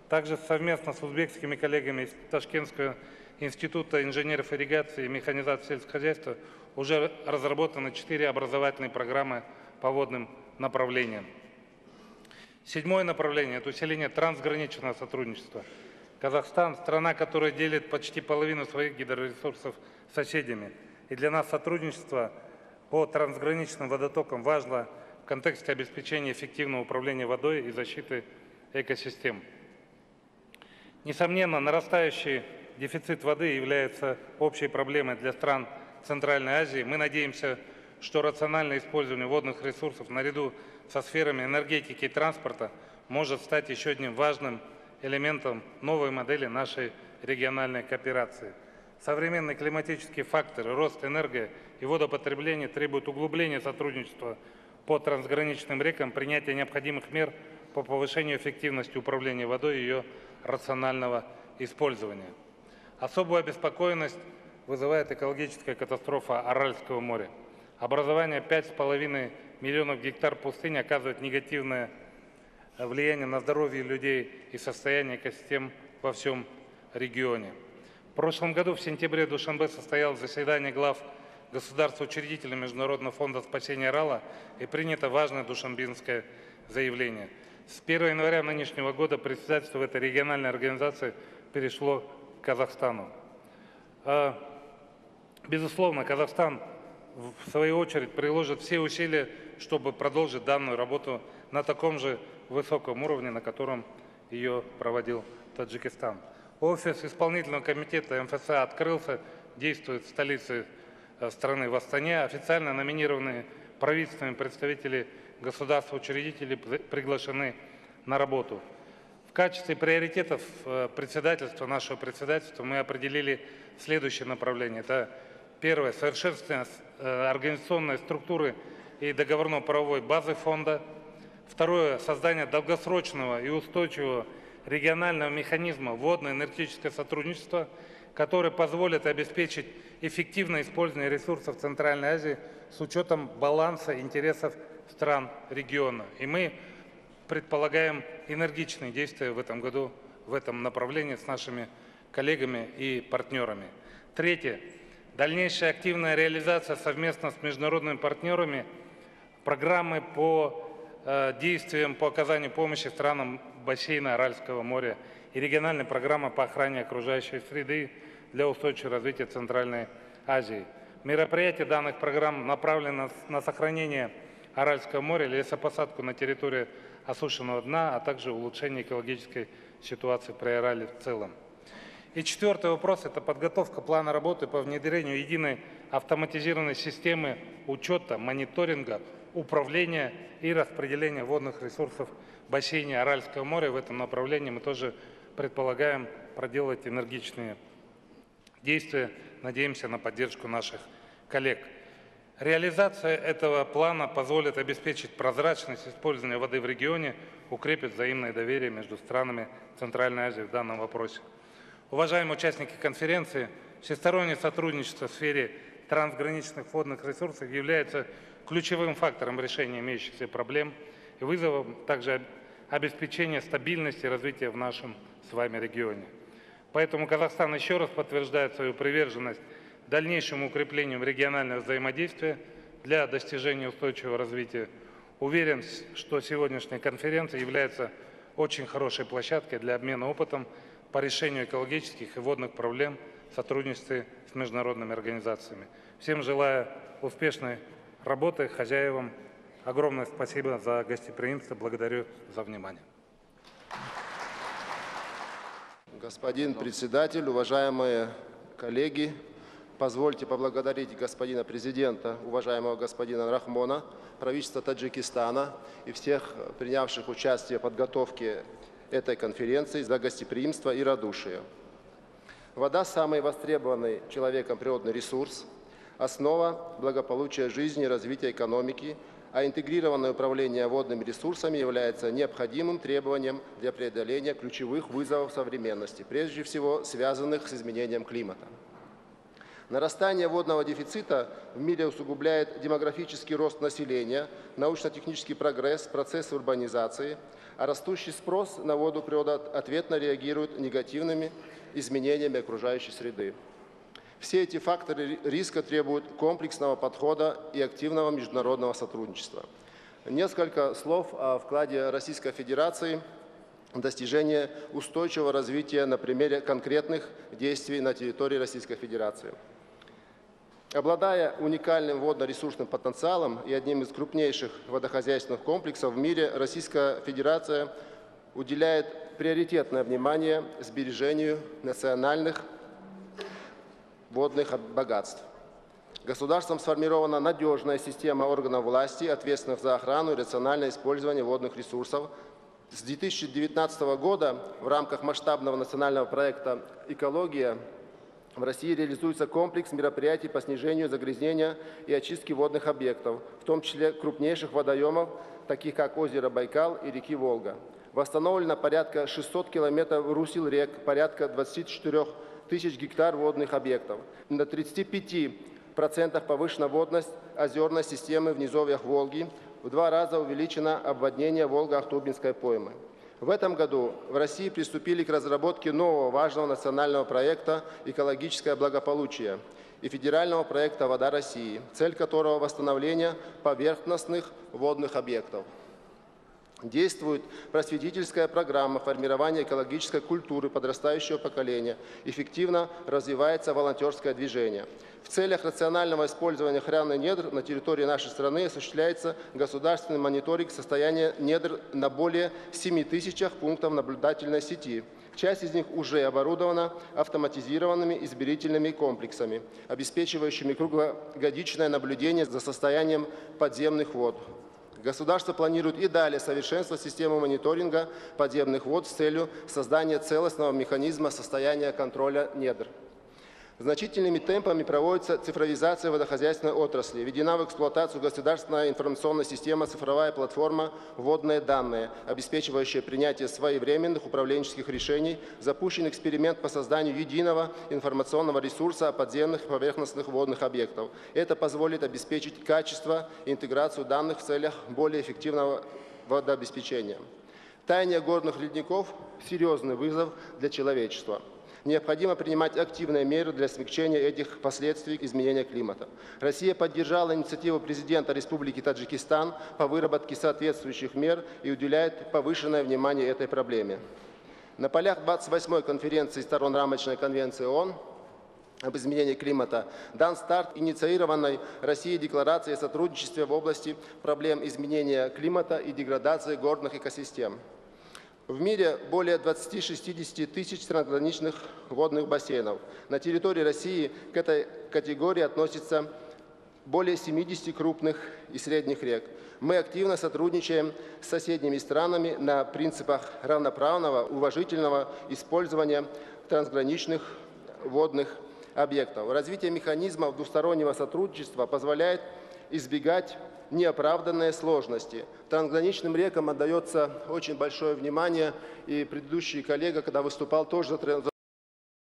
Также совместно с узбекскими коллегами из Ташкентского института инженеров ирригации и механизации сельского хозяйства уже разработаны 4 образовательные программы по водным направлениям. Седьмое направление – это усиление трансграничного сотрудничества. Казахстан – страна, которая делит почти половину своих гидроресурсов с соседями. И для нас сотрудничество по трансграничным водотокам важно в контексте обеспечения эффективного управления водой и защиты экосистем. Несомненно, нарастающий дефицит воды является общей проблемой для стран Центральной Азии. Мы надеемся, что рациональное использование водных ресурсов наряду со сферами энергетики и транспорта может стать еще одним важным элементом новой модели нашей региональной кооперации. Современные климатические факторы, рост энерго- и водопотребления требуют углубления сотрудничества по трансграничным рекам, принятия необходимых мер по повышению эффективности управления водой и ее рационального использования. Особую обеспокоенность вызывает экологическая катастрофа Аральского моря. Образование 5,5 миллионов гектар пустыни оказывает негативное влияние на здоровье людей и состояние экосистем во всем регионе. В прошлом году в сентябре в Душанбе состоялось заседание глав государств-учредителей Международного фонда спасения Арала и принято важное душанбинское заявление. С 1 января нынешнего года председательство в этой региональной организации перешло к Казахстану. Безусловно, Казахстан в свою очередь приложит все усилия, чтобы продолжить данную работу на таком же высоком уровне, на котором ее проводил Таджикистан. Офис исполнительного комитета МФСА открылся, действует в столице страны в Астане. Официально номинированные правительственными представители государств-учредителей приглашены на работу. В качестве приоритетов председательства, нашего председательства, мы определили следующее направление. Это первое – совершенствование организационной структуры и договорно-правовой базы фонда. Второе – создание долгосрочного и устойчивого регионального механизма водно-энергетического сотрудничества, который позволит обеспечить эффективное использование ресурсов Центральной Азии с учетом баланса интересов стран региона. И мы предполагаем энергичные действия в этом году в этом направлении с нашими коллегами и партнерами. Третье. Дальнейшая активная реализация совместно с международными партнерами программы по действиям по оказанию помощи странам бассейна Аральского моря и региональной программы по охране окружающей среды для устойчивого развития Центральной Азии. Мероприятия данных программ направлены на сохранение Аральского моря, лесопосадку на территории осушенного дна, а также улучшение экологической ситуации при Арале в целом. И четвертый вопрос – это подготовка плана работы по внедрению единой автоматизированной системы учета, мониторинга, управления и распределения водных ресурсов в бассейне Аральского моря. В этом направлении мы тоже предполагаем проделать энергичные действия. Надеемся на поддержку наших коллег. Реализация этого плана позволит обеспечить прозрачность использования воды в регионе, укрепит взаимное доверие между странами Центральной Азии в данном вопросе. Уважаемые участники конференции, всестороннее сотрудничество в сфере трансграничных водных ресурсов является ключевым фактором решения имеющихся проблем и вызовом также обеспечения стабильности и развития в нашем с вами регионе. Поэтому Казахстан еще раз подтверждает свою приверженность дальнейшему укреплению регионального взаимодействия для достижения устойчивого развития. Уверен, что сегодняшняя конференция является очень хорошей площадкой для обмена опытом по решению экологических и водных проблем в сотрудничестве с международными организациями. Всем желаю успешной работы, хозяевам огромное спасибо за гостеприимство, благодарю за внимание. Господин председатель, уважаемые коллеги, позвольте поблагодарить господина президента, уважаемого господина Рахмона, правительство Таджикистана и всех принявших участие в подготовке этой конференции за гостеприимство и радушие. Вода – самый востребованный человеком природный ресурс, основа благополучия жизни и развития экономики, а интегрированное управление водными ресурсами является необходимым требованием для преодоления ключевых вызовов современности, прежде всего связанных с изменением климата. Нарастание водного дефицита в мире усугубляет демографический рост населения, научно-технический прогресс, процессы урбанизации, а растущий спрос на воду природа ответно реагирует негативными изменениями окружающей среды. Все эти факторы риска требуют комплексного подхода и активного международного сотрудничества. Несколько слов о вкладе Российской Федерации в достижение устойчивого развития на примере конкретных действий на территории Российской Федерации. Обладая уникальным водно-ресурсным потенциалом и одним из крупнейших водохозяйственных комплексов в мире, Российская Федерация уделяет приоритетное внимание сбережению национальных водных богатств. Государством сформирована надежная система органов власти, ответственных за охрану и рациональное использование водных ресурсов. С 2019 года в рамках масштабного национального проекта «Экология» в России реализуется комплекс мероприятий по снижению загрязнения и очистке водных объектов, в том числе крупнейших водоемов, таких как озеро Байкал и реки Волга. Восстановлено порядка 600 километров русел рек, порядка 24 тысяч гектар водных объектов. На 35% повышена водность озерной системы в низовьях Волги, в 2 раза увеличено обводнение Волго-Ахтубинской поймы. В этом году в России приступили к разработке нового важного национального проекта «Экологическое благополучие» и федерального проекта «Вода России», цель которого – восстановление поверхностных водных объектов. Действует просветительская программа формирования экологической культуры подрастающего поколения. Эффективно развивается волонтерское движение. В целях рационального использования охраны недр на территории нашей страны осуществляется государственный мониторинг состояния недр на более 7 тысячах пунктов наблюдательной сети. Часть из них уже оборудована автоматизированными измерительными комплексами, обеспечивающими круглогодичное наблюдение за состоянием подземных вод. Государство планирует и далее совершенствовать систему мониторинга подземных вод с целью создания целостного механизма состояния контроля недр. Значительными темпами проводится цифровизация водохозяйственной отрасли. Введена в эксплуатацию государственная информационная система «Цифровая платформа «Водные данные», обеспечивающая принятие своевременных управленческих решений. Запущен эксперимент по созданию единого информационного ресурса о подземных и поверхностных водных объектов. Это позволит обеспечить качество и интеграцию данных в целях более эффективного водообеспечения. Таяние горных ледников – серьезный вызов для человечества. Необходимо принимать активные меры для смягчения этих последствий изменения климата. Россия поддержала инициативу президента Республики Таджикистан по выработке соответствующих мер и уделяет повышенное внимание этой проблеме. На полях 28-й конференции сторон Рамочной конвенции ООН об изменении климата дан старт инициированной Россией декларации о сотрудничестве в области проблем изменения климата и деградации горных экосистем. В мире более 20-60 тысяч трансграничных водных бассейнов. На территории России к этой категории относятся более 70 крупных и средних рек. Мы активно сотрудничаем с соседними странами на принципах равноправного, уважительного использования трансграничных водных объектов. Развитие механизмов двустороннего сотрудничества позволяет избегать неоправданные сложности. Трансграничным рекам отдается очень большое внимание, и предыдущий коллега, когда выступал, тоже